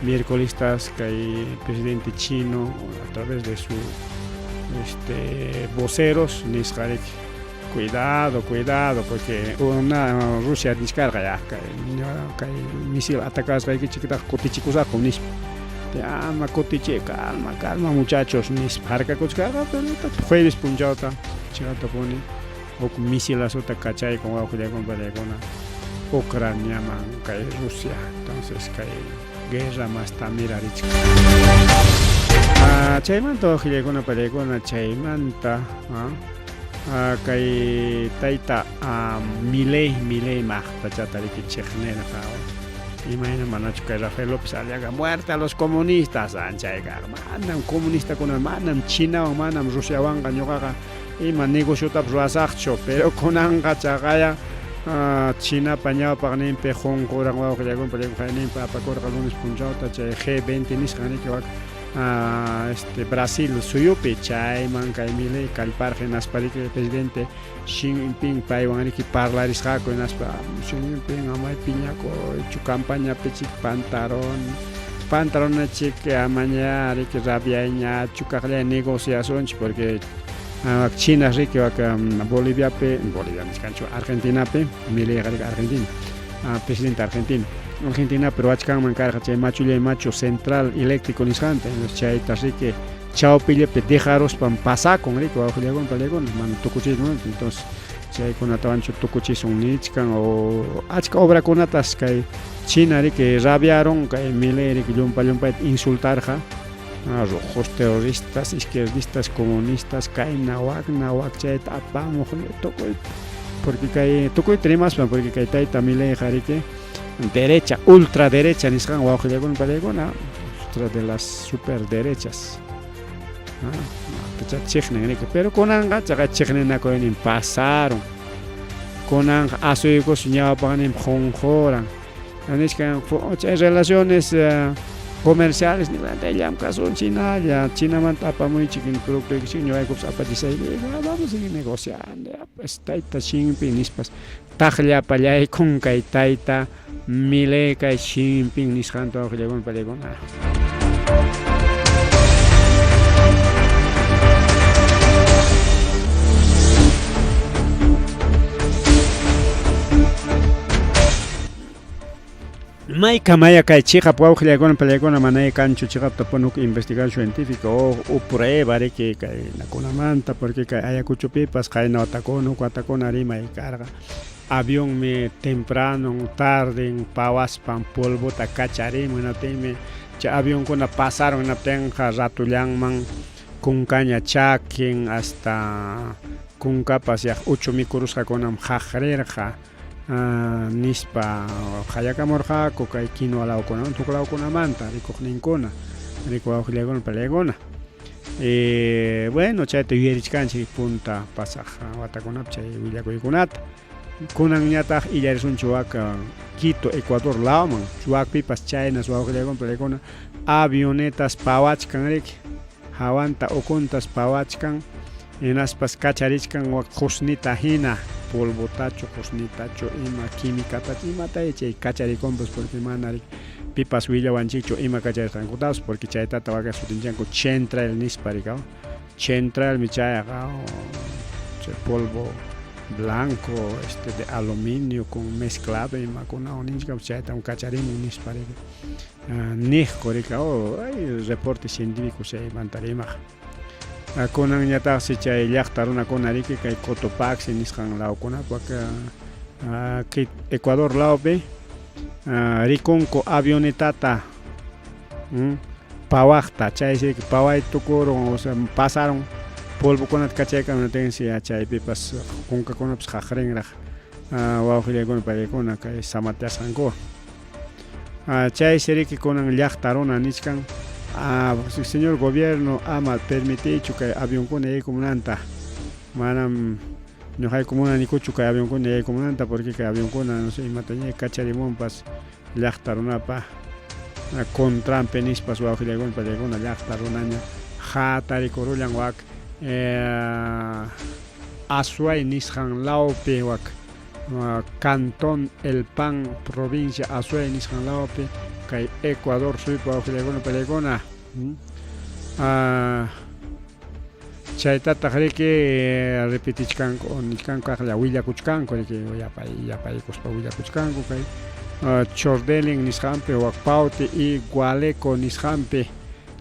[SPEAKER 2] miércolestas kay presidente chino a través de su voceros nisqa riki, cuidado, cuidado, porque una Rusia nichkarqa ya kay misil atacasqaykichiktaq kutichikusaqku nispa. Ama kutichi, calma, calma muchachos nispa harkakuchkarqa, pero jueves punchawta chiqaptapuni huk misilazuta kachaykun wawqillaykuna, pallaykuna, Ucraniaman kay Rusia. Entonces kay guerra masta mirarichkan. Chaymanta wawqillaykuna, pallaykuna, chaymanta kay tayta Milei, Milei maqtachata riki chiqnirqa. Imayna manachu kay Rafael López Aliaga muerte a los comunistas anchayqa, manam comunistakuna, manam Chinawan, manam Rusiawanqa ñuqaqa ima negociotapas ruwasaqchu, pero kunanqa chaqaya Chinapa ñawpaqninpi qunquran wawqillaykuna, pallaykuna, apakurqa lunes punchawta chay G20 nisqan riki wak Brasil suyupi, chayman kay Milei kallparqa hinaspa riki presidente Xi Jinping paywan riki parlarisqaku hinaspa Xi Jinping amay piñakuychu campañapi chik pantaron pantaronachik amaña riki rabiayñachu kaqllay negociasunchik porque China riki wak Boliviapi, Bolivia nichkanchu, Argentinapi, Milei riki Argentina, presidente argentino, Argentinapi ruwachkanman karqa chay machullay machu central eléctrico nisqanta, chayta riki chawpillapi dejaruspan pasakun riki wawqillaykuna, pallaykuna, mana tukuchiyta munanchu. Entonces chaykunatawanchu tukuchisun nichkan o achka obrakunatas kay China riki rabiarun kay Milei riki llumpa llumpayta insultarqa, rojos terroristas, izquierdistas, comunistas, kayna wakna wak chayta apamuq tukuy, porque kay tukuyta rimaspa, porque kay tayta Milei riki derecha, ultra derecha nisqan wawqillaykuna, pallaykuna, ultra de las super derechas. Chiqnin riki, pero kunanqa chaqa chiqninakuynin pasaron. Kunanqa asuykus ñawpaqnin qunquran. Nichkan chay relaciones comerciales nisqanta llamkasunchik hinalla, Chinamanta apamuychik productoykichik, ñuqaykupas apachisayki, vamos a seguir negociando. Pues tayta Xi Jinping nispas taqllapallaykun kay tayta Milei kay Xi Jinping nisqanta wawqillaykuna, pallaykuna. Maykamaya kay chiqap wawqillaykuna, pallaykuna, manaya kanchu chiqapta pun huk investigación científica o prueba riki kay nakunamanta, porque kay Ayacuchopipas qayna watakuna, huk watakuna rimay karqa avionmi temprano tarden pawaspan polvota kacharimun, hinaptinmi chay avionkuna pasaron, hinaptinqa ratullanman kunkaña chakin, hasta kunkapas yaq uchu mikurusqakunam qaqrirqa nispa qayakamurqaku kay quinua lawkunamanta, huk lawkunamanta rikuqninkuna, rikuq wawqillaykuna, palaykuna. Bueno, chayta yuyarichkanchik punta pasaq watakunapi chay willakuykunata. Kunanñataq illarisunchik wak Quito, Ecuador lawman, wakpipas chaynas wawqillaykuna, palaykuna, avionetas pawachkan riki, hawanta ukuntas pawachkan, hinaspas kacharichkan wak qusnita hina, polvotachu, qusnitachu, ima químicatachu, imata chay kacharikunpas, porque mana riki pipas willawanchikchu ima kacharisqankutapas, porque chaytata waka sutinchanku chemtrail nispa rikaw, chemtrailmi chayqa chay polvo. Blanco, este de aluminio con mezclado imakunawan ninchik chaytam kacharimun nispa riki. Niqku riki oh, hay reporte científico chaymanta rimaq. Kunanñataqsi chay llaqta runakuna riki kay Cotopaxi nisqan lawkunapaq Ecuador lawpi rikunku avionetata pawaqta chaysi paway tukurun o sea pasarun polvokunata kachaykamunaptinsi chaypipas kunkakunapas qaqrinraq wawqillaykuna paykuna kay samatyasqankuwan. Chaysi riki kunan llaqta runa nichkan señor gobierno ama permitiychu kay avionkuna yaykumunanta manam ñuqayku munanikuchu kay avionkuna yaykumunanta porque kay avionkuna no sé imataña kacharimunpas llaqta runapa contranpi nispas wawqillaykuna pallaykuna llaqta runaña hatarikurullan wak Azuay nisqan lawpi wak Cantón El Pan provincia Azuay nisqan lawpi kay Ecuador suypa wawqillaykuna pallaykuna Chaytataq riki repetichkanku o nichkanku kaqlla willakuchkanku riki yapay yapaykuspa willakuchkanku kay Chordelin nisqanpi wak Pauti y Gualeco nisqanpi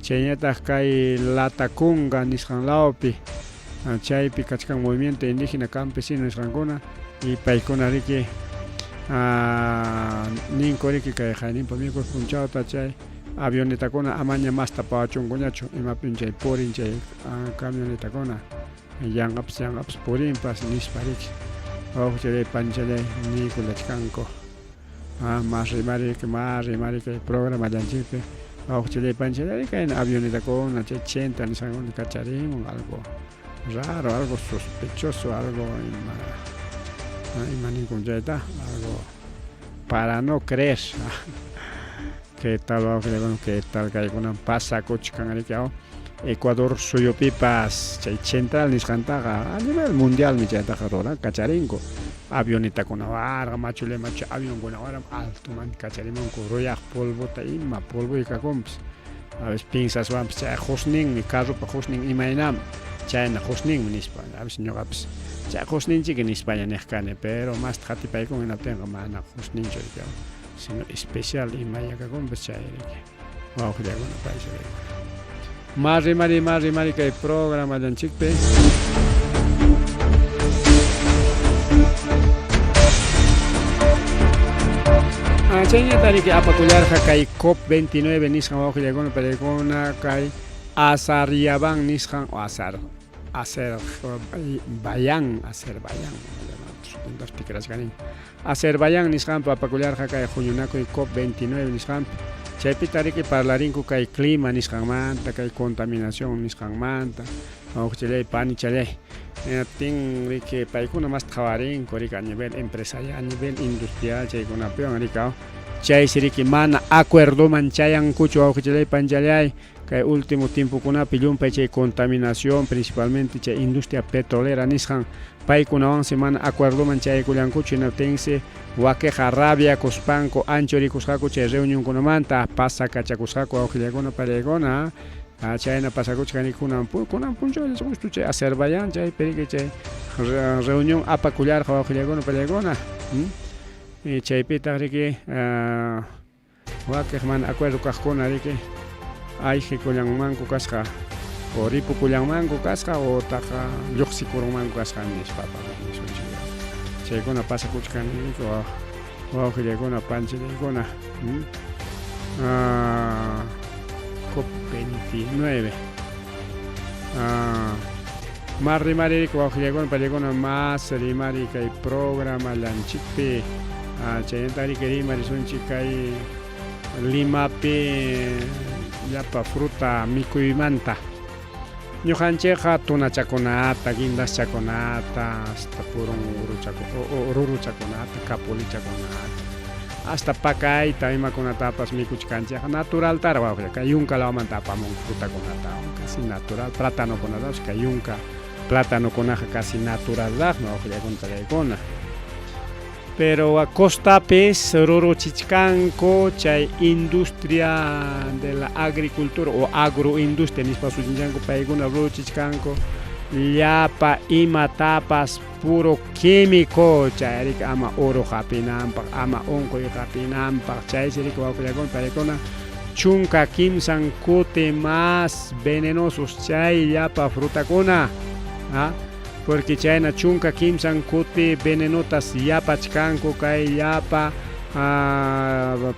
[SPEAKER 2] chaynataq kay Latacunga nisqan lawpi chaypi kachkan movimiento indígena campesino nisqankuna y paykuna riki ninku riki kay qayninpa miércoles punchawta chay Avionetakuna amaña masta pawachunkuñachu, imapim chay purin chay camionetakuna, yanqapas yanqapas purinpas nispa riki. Wawqichalláy panichalláy niykullachkanku. Mas rimari mas rimari kay programallanchikpi wawqichalláy panichalláy kayna avionetakuna chay chenta nisqankuna kacharimun algo raro, algo sospechoso, algo ima ima ninkum chayta algo para no creer. Qué tal wawqillakuna, qué tal kaykunan pasakuchkan riki aw Ecuador suyupipas chay central nisqantaqa a nivel mundialmi chaytaqa ruran kacharinku avionetakuna warqa machulla machu avionkuna waram altoman kacharimunku ruyaq polvota ima polvoy kakunpas a veces piensaswanpas chay qusninmi carropa qusnin imaynam chayna qusninmi nispa a veces ñuqapas chay qusninchik nispaña niq kani pero masta qatipaykun hinaptinqa mana qusninchu riki sino especial imaya kakunpas chay riki wawqillakuna paysallaykuna ma rimari ma rimari kay programallanchikpi Chayñata riki apakullarqa kay COP29 nisqan wawqillaykuna pallaykuna kay Azaryaban nisqan o Azar Azerbaiyán Azerbaiyán sutintas tikrachkani Azerbaiyán nisqanpi apakullarqa kay huñunakuy COP 29 nisqanpi. Chaypita riki parlarinku kay clima nisqanmanta, kay contaminación nisqanmanta, wawqichallay, panichallay. Hinaptin riki paykuna masta qhawarinku riki a nivel empresarial, a nivel industrial chaykunapiwan riki aw. Chaysi riki mana acuerdoman chayankuchu wawqichallay, panichallay. Kay último tiempokunapi llumpay chay contaminación, principalmente chay industria petrolera nisqan, paykunawansi mana acuerdoman chayaykullankuchu, hinaptinsi wakiqa rabiakuspanku anchurikusqaku chay reunionkunamanta, pasakachakusqaku wawqillakuna pallaykuna, chayna pasakuchkan kunan kunan punchawlla justo chay Azerbaiyán chaypi riki chay reunión apakullarqa wawqillakuna pallaykuna, chaypitaq riki Wakiq mana acuerdo kaqkuna riki ayqikullanmanku kasqa o ripukullanmanku kasqa otaq lluqsikurunmanku kasqa nispapas nisunchik. Chaykuna pasakuchkan riki wawqillaykuna panchillaykuna. COP 29. Mas rimari riki wawqillaykuna pallaykuna mas rimari kay programallanchikpi. Chaynata riki rimarisunchik kay Limapi llapa fruta mikuymanta. Ñuqanchikqa tunachakunata, guindaschakunata, hasta purun ruruchakunata, kapulichakunata, hasta pakayta imakunatapas mikuchkanchik naturaltaraq wawqilla kay yunka lawmanta apamunku frutakunata casi natural platanokunatapas kay yunka platanokunaqa casi naturalraqmi wawqillakuna chaykuna. Pero costapis ruruchichkanku chay industria de la agricultura o agroindustria nispa sutichanku paykuna ruruchichkanku. Llapa imatapas puro químico, chayriki ama uru hapinanpaq, ama unquy hapinanpaq, chaysi riki wawqillakuna paykuna 13 kuti más venenosos chay llapa frutakuna, ¿ah? Porque chayna 13 kuti venenotas yapachkanku kay llapa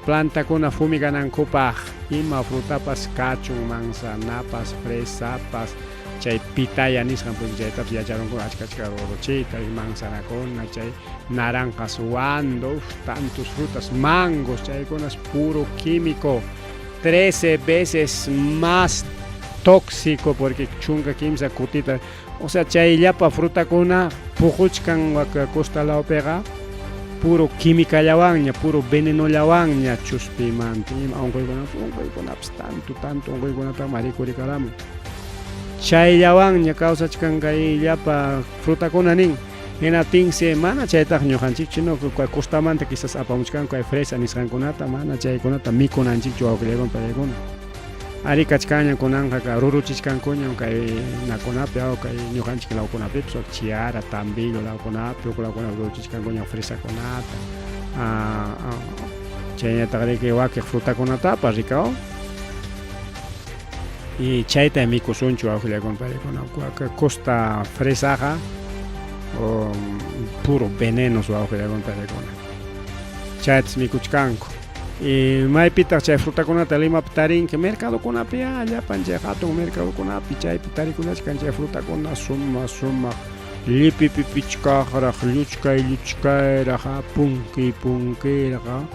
[SPEAKER 2] plantakuna fumiganankupaq, ima frutapas kachun, manzanapas, fresapas, chay pitaya nisqan porque chaytapas yacharunku achka achka ruruchiyta, manzanakuna, chay naranjas wando, uf, tantos frutas, mangos, chaykunas puro químico, 13 veces más tóxico porque 13 kutita, o sea, chay llapa frutakuna puquchkan wak costa lawpiqa puro químicallawanña, puro venenollawanña chuspimanta, ima unquykunapas, unquykunapas tanto, tanto unquykunataqmi rikurikaramun. Chayllawanña kawsachkan kay llapa frutakuna nin. Hinaptinsi mana chaytaq ñuqanchikchu, no, costamanta quizás apamuchkanku kay fresa nisqankunata, mana chaykunata mikunanchikchu wawqillakuna paykuna. Ari kachkanña kunanqa ruruchichkankuñam kay nakunapi, aw kay ñuqanchik lawkunapipas, Chiara, Tambillo lawkunapi, huk lawkunapi ruruchichkankuña fresakunata, chaynataq riki wakiq frutakunatapas rikaw. Y chayta mikusunchu wawqillakuna paykuna, costa fresaqa puro venenos wawqillakuna paykuna. Chaytas mikuchkanku. Y maypitaq chay frutakunata Limapi tarinki, mercadokunapi ya, llapan chay hatun mercadokunapi chaypi tarikunachkan chay frutakuna sumaq sumaq llipipipichkaqraq, lluchkay lluchkayraq, punkiy punkiyraq,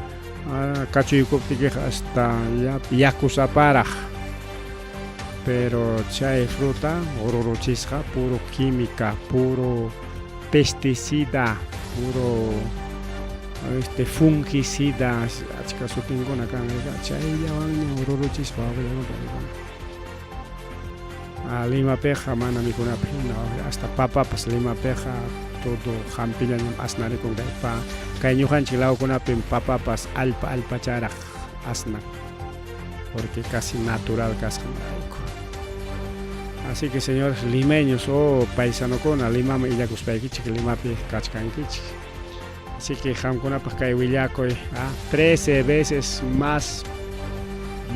[SPEAKER 2] kachuykuptikiqa hasta yakusaparaq. Pero chay fruta ruruchisqa puro química, puro pesticida, puro fungicida, achka sutinkuna kan, chayllawanña ruruchispa wawqillakuna. Limapiqa mana mikunapaq hina, hasta papapas Limapiqa todo hampillañam asnarikun kay pa, kay ñuqanchik lawkunapim papapas allpa allpacharaq asnan, porque casi natural kasqanrayku. Así que señores limeños o paisanokuna, Limaman illakuspaykichik, Limapi kachkankichik. Así que qamkunapaq kay willakuy, 13 veces más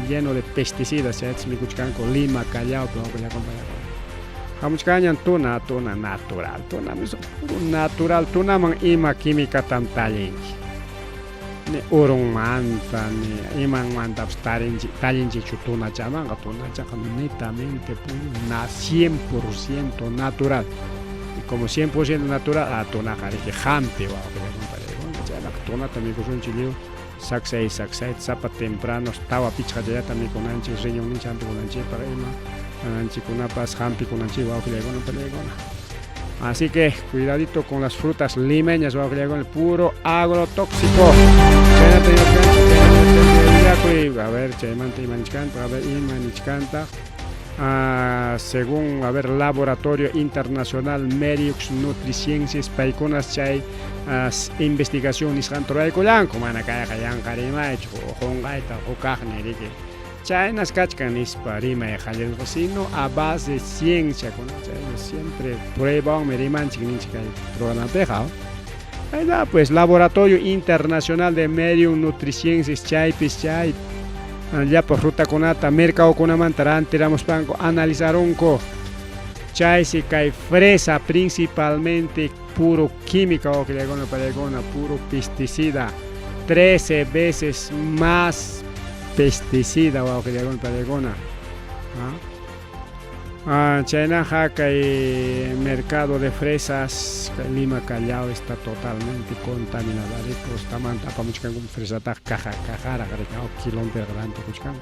[SPEAKER 2] lleno de pesticidas chaytas mikuchkanku Lima, Callaopi wawqillakuna. Hamuchkanñan tuna, tuna natural, tuna puro natural, tunaman ima químicatam tallinki. Ni urunmanta, ni imanmantapas tallinchikchu tunachamanqa, tunachaqa netamente puro na 100% natural. Y como 100% natural, tunaqa riki hampi wawqillakuna, chaynaqa tunata mikusunchik lliw saksay saksay sapa temprano tawa pichqa chayata mikunanchik riñonninchik hampikunanchikpaq ima nananchikkunapas hampikunanchik wawqillakuna pallaykuna. Así que cuidadito con las frutas limeñas, wawqillakuna, puro agrotóxico. A ver, chaymanta ima nichkanta, a ver, ima nichkanta. Según, a ver, Laboratorio Internacional Merieux Nutrisciences, paykunas chay investigación nisqanta ruraykullanku, mana kayqa yanqa rimaychu, qunqayta hukaqni riki. Chaynas kachkan nispa rimay qallarispa, sino a base de ciencia, chayna siempre pruebawanmi rimanchik ninchik kay programapiqa. Ahí pues, Laboratorio Internacional de Merieux Nutrisciences, chaypis chay llapa frutakunata mercadokunamanta rantiramuspanku analizarunku. Chaysi kay fresa principalmente puro química wawqillakuna pallaykuna, puro pesticida, 13 veces más pesticida wawqillakuna pallaykuna. Chaynaqa kay mercado de fresas kay Lima Callao está totalmente contaminado. Costamanta apamuchkanku fresataqa caja cajaraq riki kilonpi rantikuchkanku.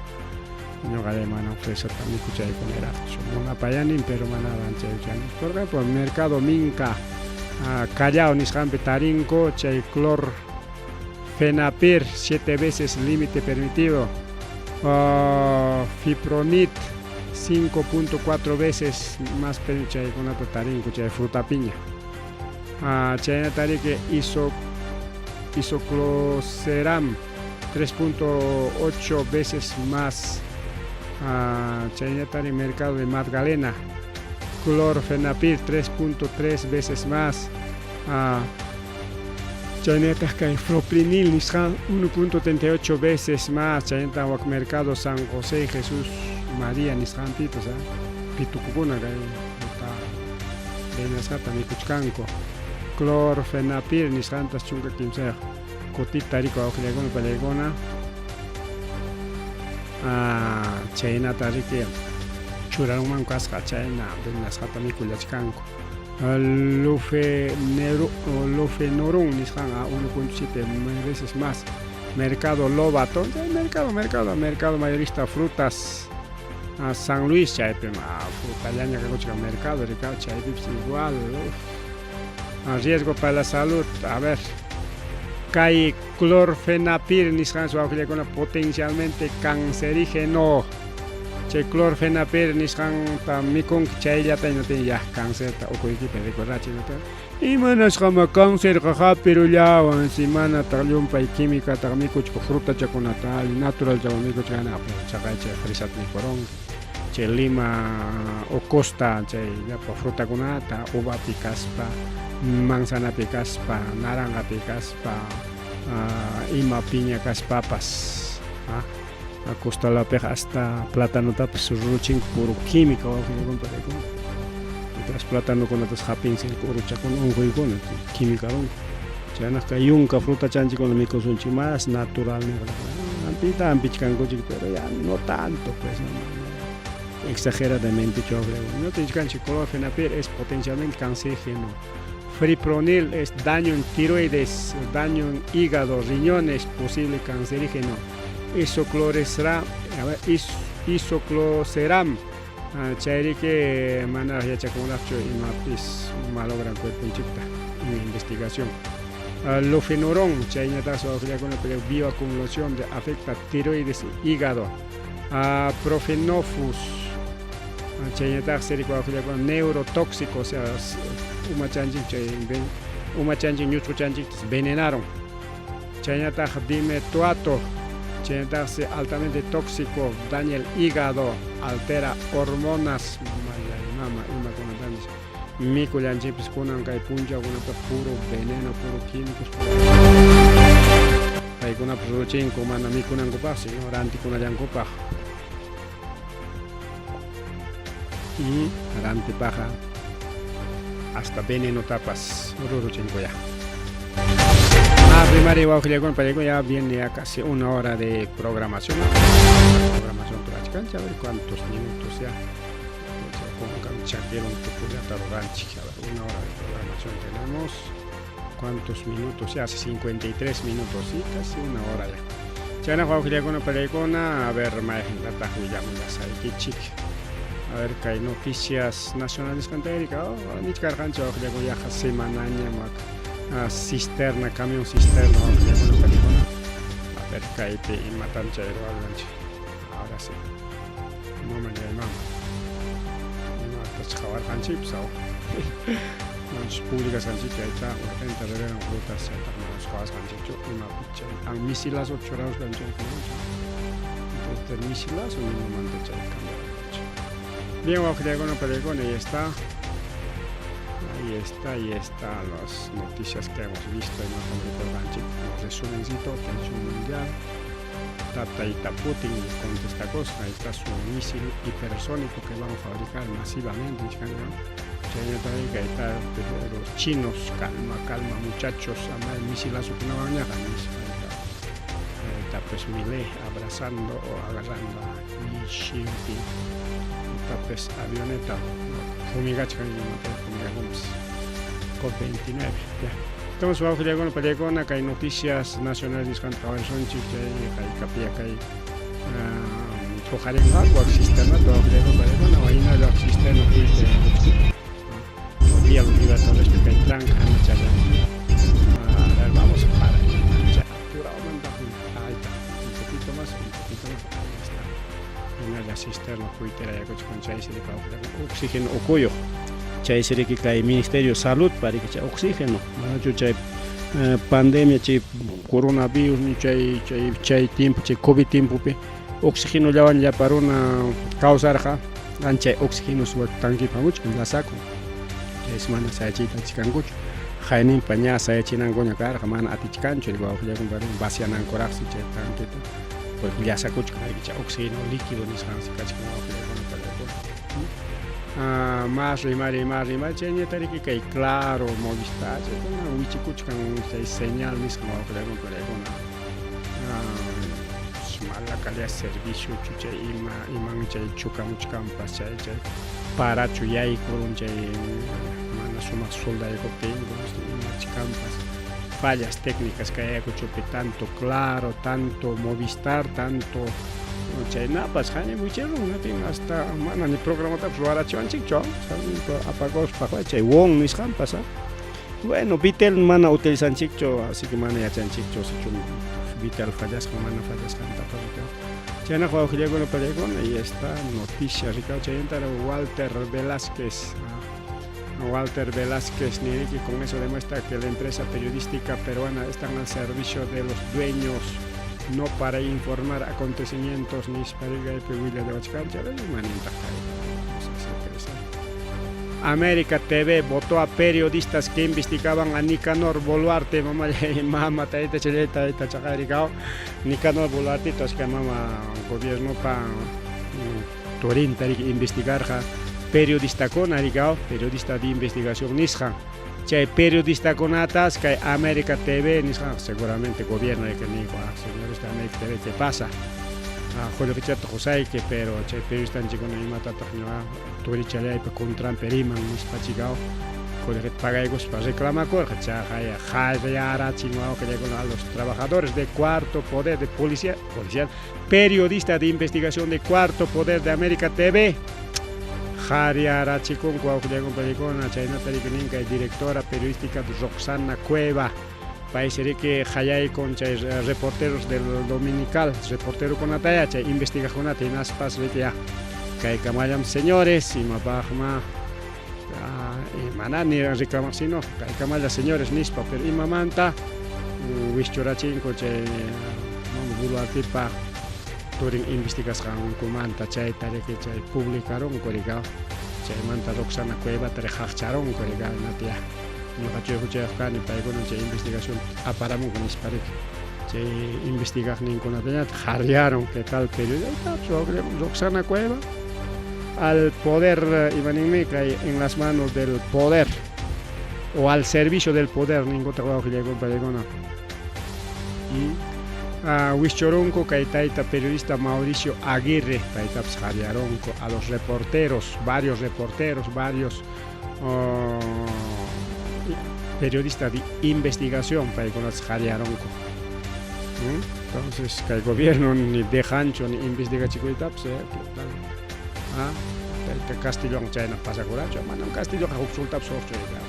[SPEAKER 2] Ñuqa mana fresata mikuchaykuniraqchu, munapayanin pero mana ranchaykuchani. Porque por mercado Minca Callao nisqanpi tarinku chay clor fenapir 7 veces límite permitido, fipronit 5.4 veces más chaykunata tarinku chay fruta piña. Chaynata riki isocloseram 3.8 veces más. Chaynata mercado de Magdalena. Clorfenapir 3.3 veces más. Chaynataq kay Froprinil nisqan 1.38 veces más. Chaynataq wak mercado San José y Jesús María nisqanpipas pitukukuna kay venasqata mikuchkanku. Clorfenapir nisqantas 13 kutita tariko awqillaykuna pallaykuna. Chaynata riki churarunman kasqa chayna venasqata mikullachkanku. Lufenuron nisqan a 1.7 veces más. Mercado Lobato, mercado, mercado, mercado mayorista frutas a San Luis, chaypim frutallaña kakuchkan mercado, chaypipas igual. Riesgo para la salud, a ver. Kay clorfenapir nisqan wawqillaykuna potencialmente cancerígeno. Chay clorfenapir nisqanta mikunki chayllata ya cancerta ukuykipi rikurachin. Imanasqama cancerqa hapirullawan si manataq llumpay químicataq mikuchka frutachakunata alli naturalchawan mikuchkana chaqay chay fresata mikurunki. Chay lima o costa chay llapa frutakunata uvapi kaspa, manzanapi kaspa, naranjapi kaspa, ima piña kaspapas. Costalapiqa hasta platanotapas ruruchinku puro química wawqillaykuna. Otras platanokunatas hapinsi uruchakuna unquykuna química runku. Chaynaq kay yunka frutachanchikkuna mikusunchik más natural hampiyta hampichkankuchik pero ya no tanto pues no, exageradamente no tichkanchik. Clorfenapir es potencialmente cancerígeno. Fipronil es daño en tiroides, daño en hígado, riñones, posible cancerígeno. Isocloresra, a ver, isocloseram, chayriki mana yachakunaqchu imapis malogran cuerponchikta en investigación. Lufenuron, chayñataq wawqillakuna bioacumulación de afecta tiroides y hígado. Profenofus, chayñataq sirika wawqillakuna neurotóxico, o sea, umachanchik chay umachanchik ñuchquchanchiktas venenaron. Chaynataq dimetoato, chaynataqsi altamente tóxico, daña el hígado, altera hormonas, mama imakunatanchis mikullanchikpis kunan kay punchawkunata puro veneno, puro químicos. Paykunapas ruruchinku mana mikunankupaq, sino rantikunallankupaq. Rantipaqa hasta venenotapas ruruchinku ya. Primari wawqillaykuna pallaykuna ya viene ya casi una hora de programación. Programación turachkanchik, a ver cuántos minutos ya. Chaqueron tukullata ruranchik, a ver, una hora de programación tenemos. ¿Cuántos minutos? Ya hace 53 minutos, sí, casi una hora ya. Chayna wawqillaykuna pallaykuna, a ver, mayqintataq willamullasaykichik. A ver, kay noticias nacionales kantayrika, nichkarqanchik wawqillaykuna yaqa semanaña cisterna, camión cisterna wawqillaykuna pallaykuna. A ver, kaypi imatan chay ruwananchik. Ahora sí. Mama mama. Imatach qhawarqanchikpas manchus publicasqanchik chayta urgente revelan rutas chayta manas qhawasqanchikchu imapi chay an misilazo churarusqan chaykunata. Entonces misilazo nimamanta chay cambiarqanchik. Bien, wawqillaykuna pallaykuna, ahí está. Ahí está, ahí está las noticias que hemos visto en rikurqanchik. Los resumencito, tensión mundial. Tata Putin contesta cosa, ahí está su misil hipersónico que van a fabricar masivamente. Ahí está los chinos, calma, calma muchachos, ama el misilazo que no van a está pues Milei abrazando o agarrando a Xi Jinping. Está pues avioneta, fumigachkan fumigakunas. COP29, ya. Estamos wawqillaykuna pallaykuna kay noticias nacionales nisqanta qhawarisonchik chay haykapiya kay huqarinqaku wak cisternata wawqillaykuna pallaykuna hinalla wak cisterna puyta Día Libertadores kay tranca A ver, vamos para apurado ahí está, un poquito más, un poquito más, ahí está. Hinalla cisterna puytera yakuchkan chay sirika oxígeno ukuyuq.
[SPEAKER 4] Chay siriki kay Ministerio de Salud pariki chay oxígeno manachu chay pandemia chay coronavirus ni chay chay chay tiempo chay COVID tiempopi oxígeno llawan llapa runa kawsarqa.
[SPEAKER 2] Anchay oxígeno suwa tanque hamuchkan lasakun. Chaysi mana sayachiyta atichkankuchu. Hayninpa ña sayachinankuña karqa mana atichkanchu wawqillakuna vacianankuraqsi chay tanqueta porque llasakuchkan chay oxígeno líquido nisqansi kachkan wawqillakuna pallaykuna. Más rimari más rimari chayñatariki kay Claro, Movistar chaykuna wichikuchkan chay señal nisqan wawqillakuna pallaykuna. Mala calidad servicio chay ima iman chay chukamuchkanpas chay chay parachu yaykurun chay mana sumaq soldaykuptinku imachkanpas fallas técnicas kay Ayacuchopi tanto Claro, tanto Movistar, tanto chaynapas haña wichirun natin hasta mana ni programatapas ruwarachiwanchikchu apagospa chay WON nisqanpas. Bueno, Bitel mana utilizanchikchu, así que mana yachanchikchu sichu Bitel fallasqa mana fallasqantapas. Chaynaqa wawqillakuna pallaykuna y esta noticia ricaw chayantara Walter Velázquez. Walter Velázquez niriki con eso demuestra que la empresa periodística peruana está al servicio de los dueños, no para informar acontecimientos nisparigaypi willallawachkanchik manintaq. América TV votó a periodistas que investigaban a Nicanor Boluarte, mama mama tayta chayta tayta chaqarikao Nicanor Boluarte que mama gobierno pa turinta investigarqa periodistakuna rikao periodista de investigación nisqa chay periodistakunatas kay América TV nisqa seguramente gobierno que nico señores de América TV, ¿qué pasa? Qullqichata qusayki pero chay periodistanchikkuna imatataq ñuqa turichallaypa contranpi riman nispachikao qullqita pagaykuspa reclamakurqa chaqaya hariyarachin wawqillakuna a los trabajadores de Cuarto Poder de policía policial periodista de investigación de Cuarto Poder de América TV hariyarachikunku wawqillakuna paykuna. Chaynata riki nin kay directora periodística Roxana Cueva, paysi riki hayaykun chay reporteros del dominical reporterokunataya chay investigaqkunata hinaspas riki ya kaykamallam señores imapaqma mana ni reclamar sino kaykamalla señores nispa pero imamanta wischurachinku chay mama Boluartepa turin investigasqankumanta chayta riki chay publicarunku rika chaymanta Roxana Cuevata qaqcharunku rika natia ñuqa huchayuq kani paykuna chay investigación aparamunku nispa riki chay investigaqninkunatañataq haryaron. ¿Qué tal periodista Roxana Cueva? Al poder imaninmi kay en las manos del poder o al servicio del poder ninkutaq wawqillaykuna paykuna. Wischurunku kay tayta periodista Mauricio Aguirre paytapas haryaronku a los reporteros, varios reporteros, varios periodistas de investigación paykunatas haryaronku. Entonces kay gobierno ni dejanchu ni investigachikuytapas. ¿Qué tal? Tayta Castillowan chayna pasakurachu manam Castilloqa huk sultapas hukchu tayta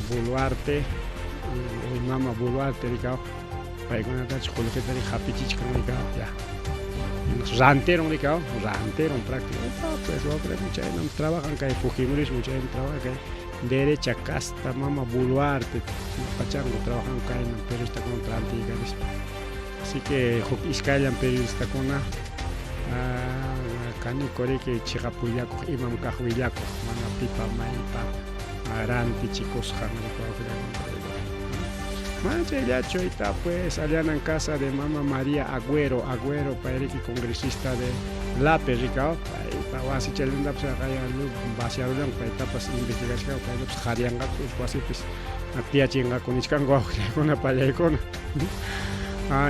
[SPEAKER 2] Boluarte o mama Boluarte rikaw paykunatachu qullqita hapichichkan rikaw ya ranteron rikaw ranteron prácticamente. Pues chaynam trabajan kay fujimorismo, chayna trabajan kay derecha casta mama Boluarte pachanku trabajan kayna periodistakuna rantiykachishpa. Así que huk iskayllam periodistakuna kaniku riki chiqap willakuq imam kaq willakuq mana pipa maypa rantichikusqan. Mana chayllachu ayta pues allanan casa de mama María Agüero Agüero payriki congresista de Lape rikaw paypa wasi chaymantapas vaciarullan paytapas investigashkanku paytapas haryanqaku wasipis tiyachinqaku nichkanku wawqillaykuna pallaykuna.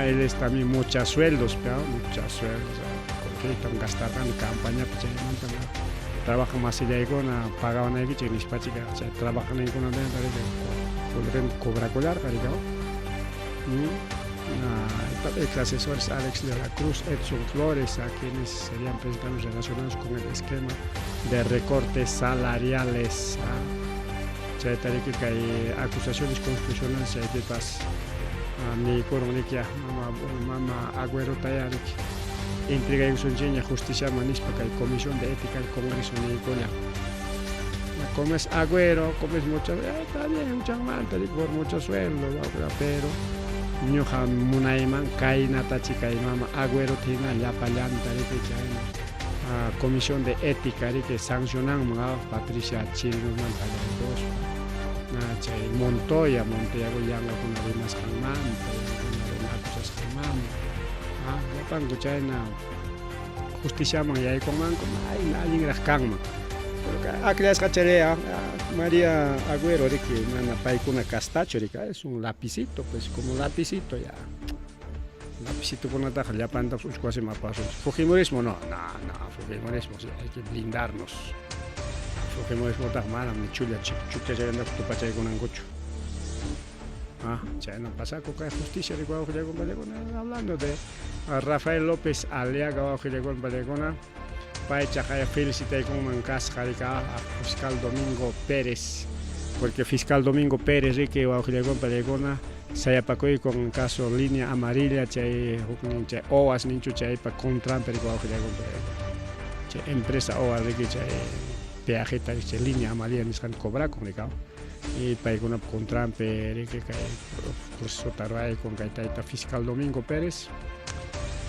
[SPEAKER 2] Él es también muchos sueldos, pero muchos sueldos qullqitam gastarqani campañapi chaymanta trabaja masillaykuna pagawanaykichik nispachika chay trabajaqninkunata qullqinta cobrakullarqa rikaw. Ex asesores Alex de la Cruz, Edson Flores, a quienes serían precisamente relacionados con el esquema de recortes salariales. Chayta riki kay acusaciones constitucionales chaypipas niykurun riki mama mama Agüerotaya riki entregaykusunchikña justiciaman nispa kay Comisión de Ética del Congreso niykulla. Comes Agüero, comes mucho, está bien, huchanmanta por mucho sueldo, pero ñuqa munayman kaynatachi kay mama Agüerota hina llapallanta riki chayna. Comisión de Ética riki sancionanman Patricia Chirinosmanta qallariykuspa chay Montoya, Montoyaqa yanqakuna rimasqanmanta, yanqakuna runa acusasqanmanta, llapanku chayna justiciaman yaykunmanku mayna allinraq kanman. Akllasqa chay María Agüero riki mana paykuna castachu riki, es un lapicito pues como lapicito ya. Lapicitokunataqa llapantapas uchku wasiman apasunchik. Fujimorismo no, no, no, Fujimorismo sí, hay que blindarnos. Fujimorismotaqa manam ni chulla chukchachallantapas tupachaykunankuchu. Ah, chayna pasaku kay justicia de wawqillakuna hablando de Rafael López Aliaga wawqillakuna pay chaqay felicitaykunman kasqa rika fiscal Domingo Pérez porque fiscal Domingo Pérez riki wawqillakuna sayapakuykun caso línea amarilla chay huknin chay OAS ninchu chaypa contranpi riki wawqillakuna chay empresa OAS riki chay peajeta chay línea amarilla nisqanta cobrakun rika y paykunapa contranpi riki kay procesota ruwaykun kay tayta fiscal Domingo Pérez.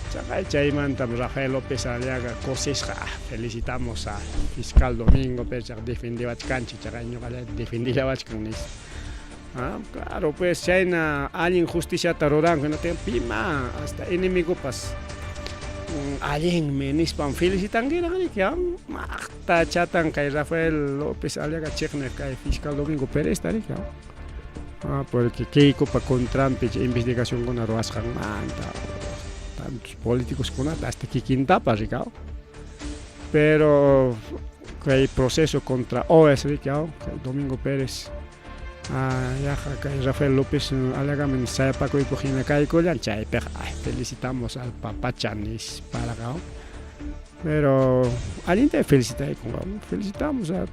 [SPEAKER 2] Chaqay chaymantam Rafael López Aliaga kusisqa felicitamos a fiscal Domingo Pérez chaqa defendewachkanchik chaqay ñuqallayta defendillawachkan nispa. Ah, claro pues chayna allin justiciata ruranku hinaptin pima hasta enemigopas allinmi nispam felicitankiraq riki maqta chatan kay Rafael López Aliaga chiqniq kay fiscal Domingo Pérezta riki. Ah, porque Keikopa contranpi chay investigacionkuna ruwasqanmanta tantos políticoskunata hasta kikintapas riki pero kay proceso contra OS riki kay Domingo Pérez yaqa kay Rafael López Aliagaman sayapakuykuq hina kaykullan chaypiqa ay felicitamos al papacha nisparaqa pero allinta felicitaykun felicitamos a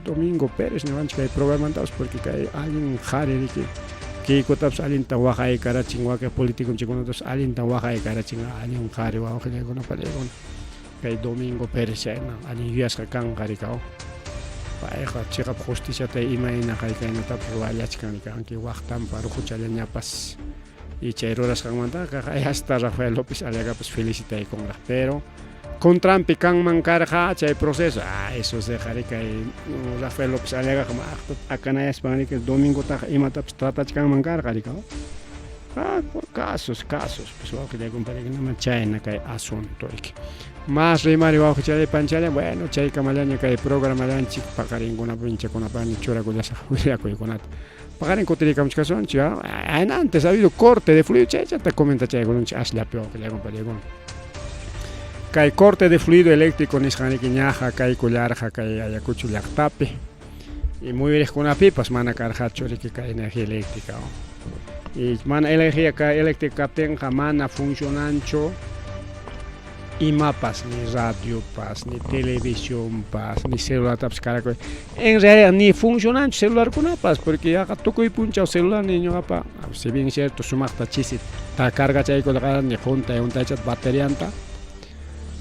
[SPEAKER 2] Domingo Pérez ñuqanchik kay programantapas porque kay allin qhari riki Keikotapas allinta waqaykarachin wakin políticonchikkunatapas allinta waqaykarachin allin qhari wawqillaykuna pallaykuna kay Domingo Pérez chayna allin yuyasqa kanqa rika payqa chiqap justiciata imayna haykaynatapas ruwallachkan rika anki waqtanpa ruquchallañapas y chay rurasqanmantaqa hasta Rafael López Aliagapas felicitaykunraq pero contranpi kanman karqa chay proceso ah eso siqa kay Rafael López Aliagaqa maqta t'akanayaspan riki domingotaqa imatapas tratachkanman karqa rika ah por casos casos pues wawqillaykunaparikunama chayna kay asunto riki mas rimari wawqichalay panchalay bueno chaykamallaña kay programallanchik paqarinkunapi minchakunapaqña churakullasaq willakuykunata paqarin kutirikamuchkasunchik antes ha habido corte de fluido chaychata comentachaykunchik asllapi wawqillaykunapariykuna kay corte de fluido eléctrico nisqan riki ñaqa kaykullarqa kay Ayacucho llaqtapi y muyuriqkunapipas mana karqachu riki kay energía eléctrica y mana energía eléctrica kaptinqa mana funcionanchu imapas ni radiopas ni televisionpas ni celulartapas carakuy en realidad ni funcionanchu celularkunapas porque yaqa tukuy punchaw celular ni ñuqapa si bien cierto sumaqta chisi ta cargachaykulqani juntay juntaychata baterianta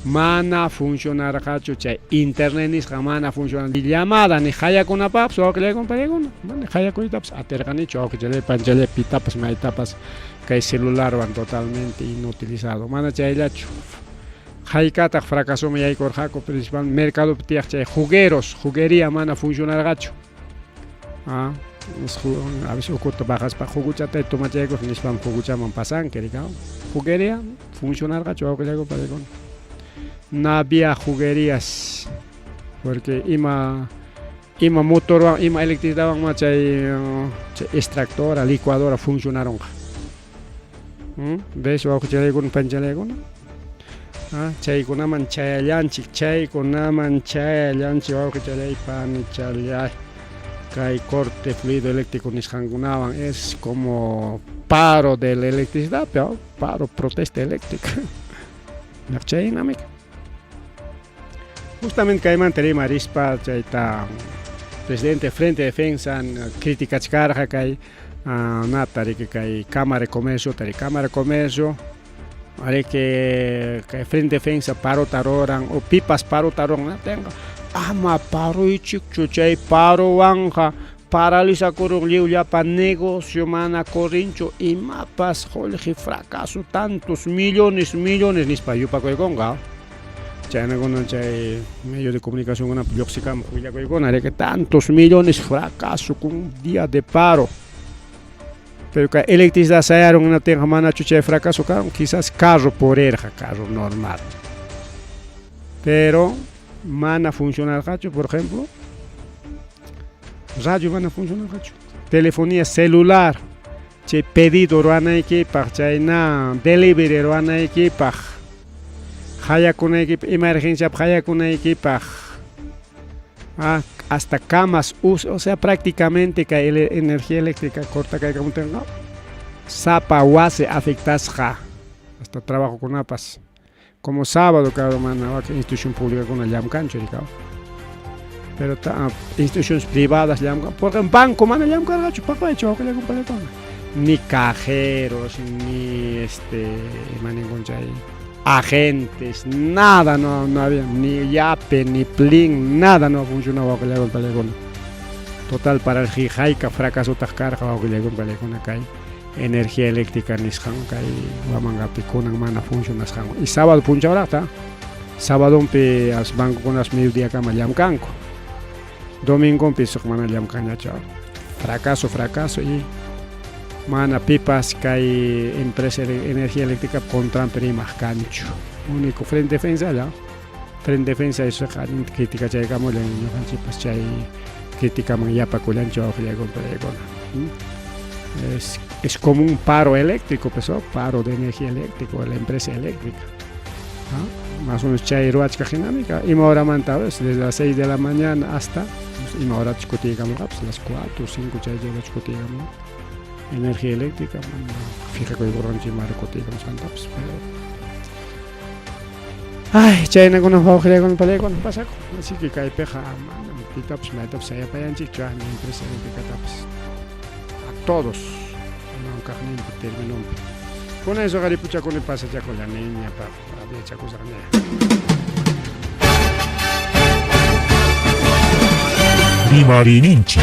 [SPEAKER 2] mana funcionarqachu chay internet nisqa mana funcionar ni llamada ni hayakunapaqpas wawqillaykuna paykuna mana hayakuytapas atirqanichu wawqichalay panchalay pitapas maytapas kay celularwan totalmente inutilizado mana chayllachu haykataq fracasoman yaykurqaku principal mercadopi tiyaq chay jugueros juguería mana funcionarqachu a veces ukuta bajaspa juguchata tomachaykuq nispam juguchaman pasanki rika juguería funcionarqachu wawqillaykuna paykuna no había juguerías porque ima ima motorwan ima electricidadwan ma chay chay extractora licuadora funcionaronqa ¿Ves wawqichalaykuna panchalaykuna? Chaykunaman chayallanchik chaykunaman chayallanchik wawqichalay panichalay kay corte fluido eléctrico nisqankunawan es como paro de la electricidad paro protesta eléctrica chaynamik justamente kaymanta rimarispa chayta presidente Frente de Defensa criticachkarqa kay nata riki kay Cámara de Comercio tari Cámara de Comercio ariki kay Frente de Defensa parota ruran o pipas parota ruran tenga ama paruychikchu chay parowanqa paralizakurun lliw llapa negocio mana corrinchu imapas qullqi fracaso tantos millones millones nispa yupakuykunqa.
[SPEAKER 4] Chaynakuna chay medio de comunicacionkunapi lluqsikamuq willakuykuna riki tantos millones fracaso con día de paro. Pero kay electricidad sayarun hinaptinqa manachu chay fracaso karun, quizás carro purirqa, carro normal. Pero mana funcionarqachu, por ejemplo, radio mana funcionarqachu, telefonía celular, chay pedido ruwanaykipaq, chayna delivery ruwanaykipaq, qayakunaykipaq, emergenciapaq qayakunaykipaq, hasta camas, o sea, prácticamente kay energía eléctrica cortakaykamuptinqa sapa wasi afectasqa, hasta trabajokunapas. Como sábado, claro, mana wakin institución públicakuna llamkanchu rikaw. Pero instituciones privadas llamkan, porque banco mana llamkarqachu, paqwaychu wawqillakuna. Ni cajeros, ni ima ninkun chay agentes, nada no, no había, ni yape, ni plin, nada no funcionaba wawqillakuna. Total, para el hayka fracasotaq karqa wawqillakuna kay energía eléctrica nisqan kay Huamangapi kunan mana funcionasqan. Y sábado punchawraqta, sabadonpi as bancokunas mediodía kama llamkanku. Domingonpi suq mana llamkanñachu. Fracaso, fracaso y mana pipas kay empresa de energía eléctrica contranpi rimaq kanchu. Único Frente Defensa ya. Frente Defensa eso allin crítica chaykamullan ñuqanchikpas chay criticaman yapakullanchu wawqillakuna. Es como un paro eléctrico, pues, ¿no? Paro de energía eléctrica, de la empresa eléctrica. ¿Ah? Más o menos chay ruwachkaq hinami, ima horamanta, pues, desde las 6 de la mañana hasta, pues, ima horachus kutiykamurqa, pues, las 4 o 5 chay chayrachu kutiykamurqa. Energía eléctrica, fijakuykurqanchik ima hora kutiykamusqantapas, pero ay, chaynakuna wawqillakuna palaykuna pasakun. Así que kaypiqa manam pitapas maytapas sayapayanchikchu ni empresa eléctricatapas. A todos kaqninpi terminonpi. Kunan eso ripuchakuni pasachakullaniña yachakusaqña.
[SPEAKER 1] Rimarininchik.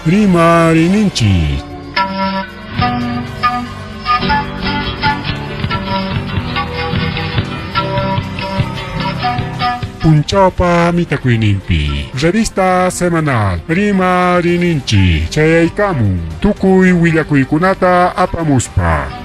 [SPEAKER 1] Rimarininchik. Punchawpa mitakuyninpi. Revista semanal Rimarininchik chayaykamun tukuy willakuykunata apamuspa.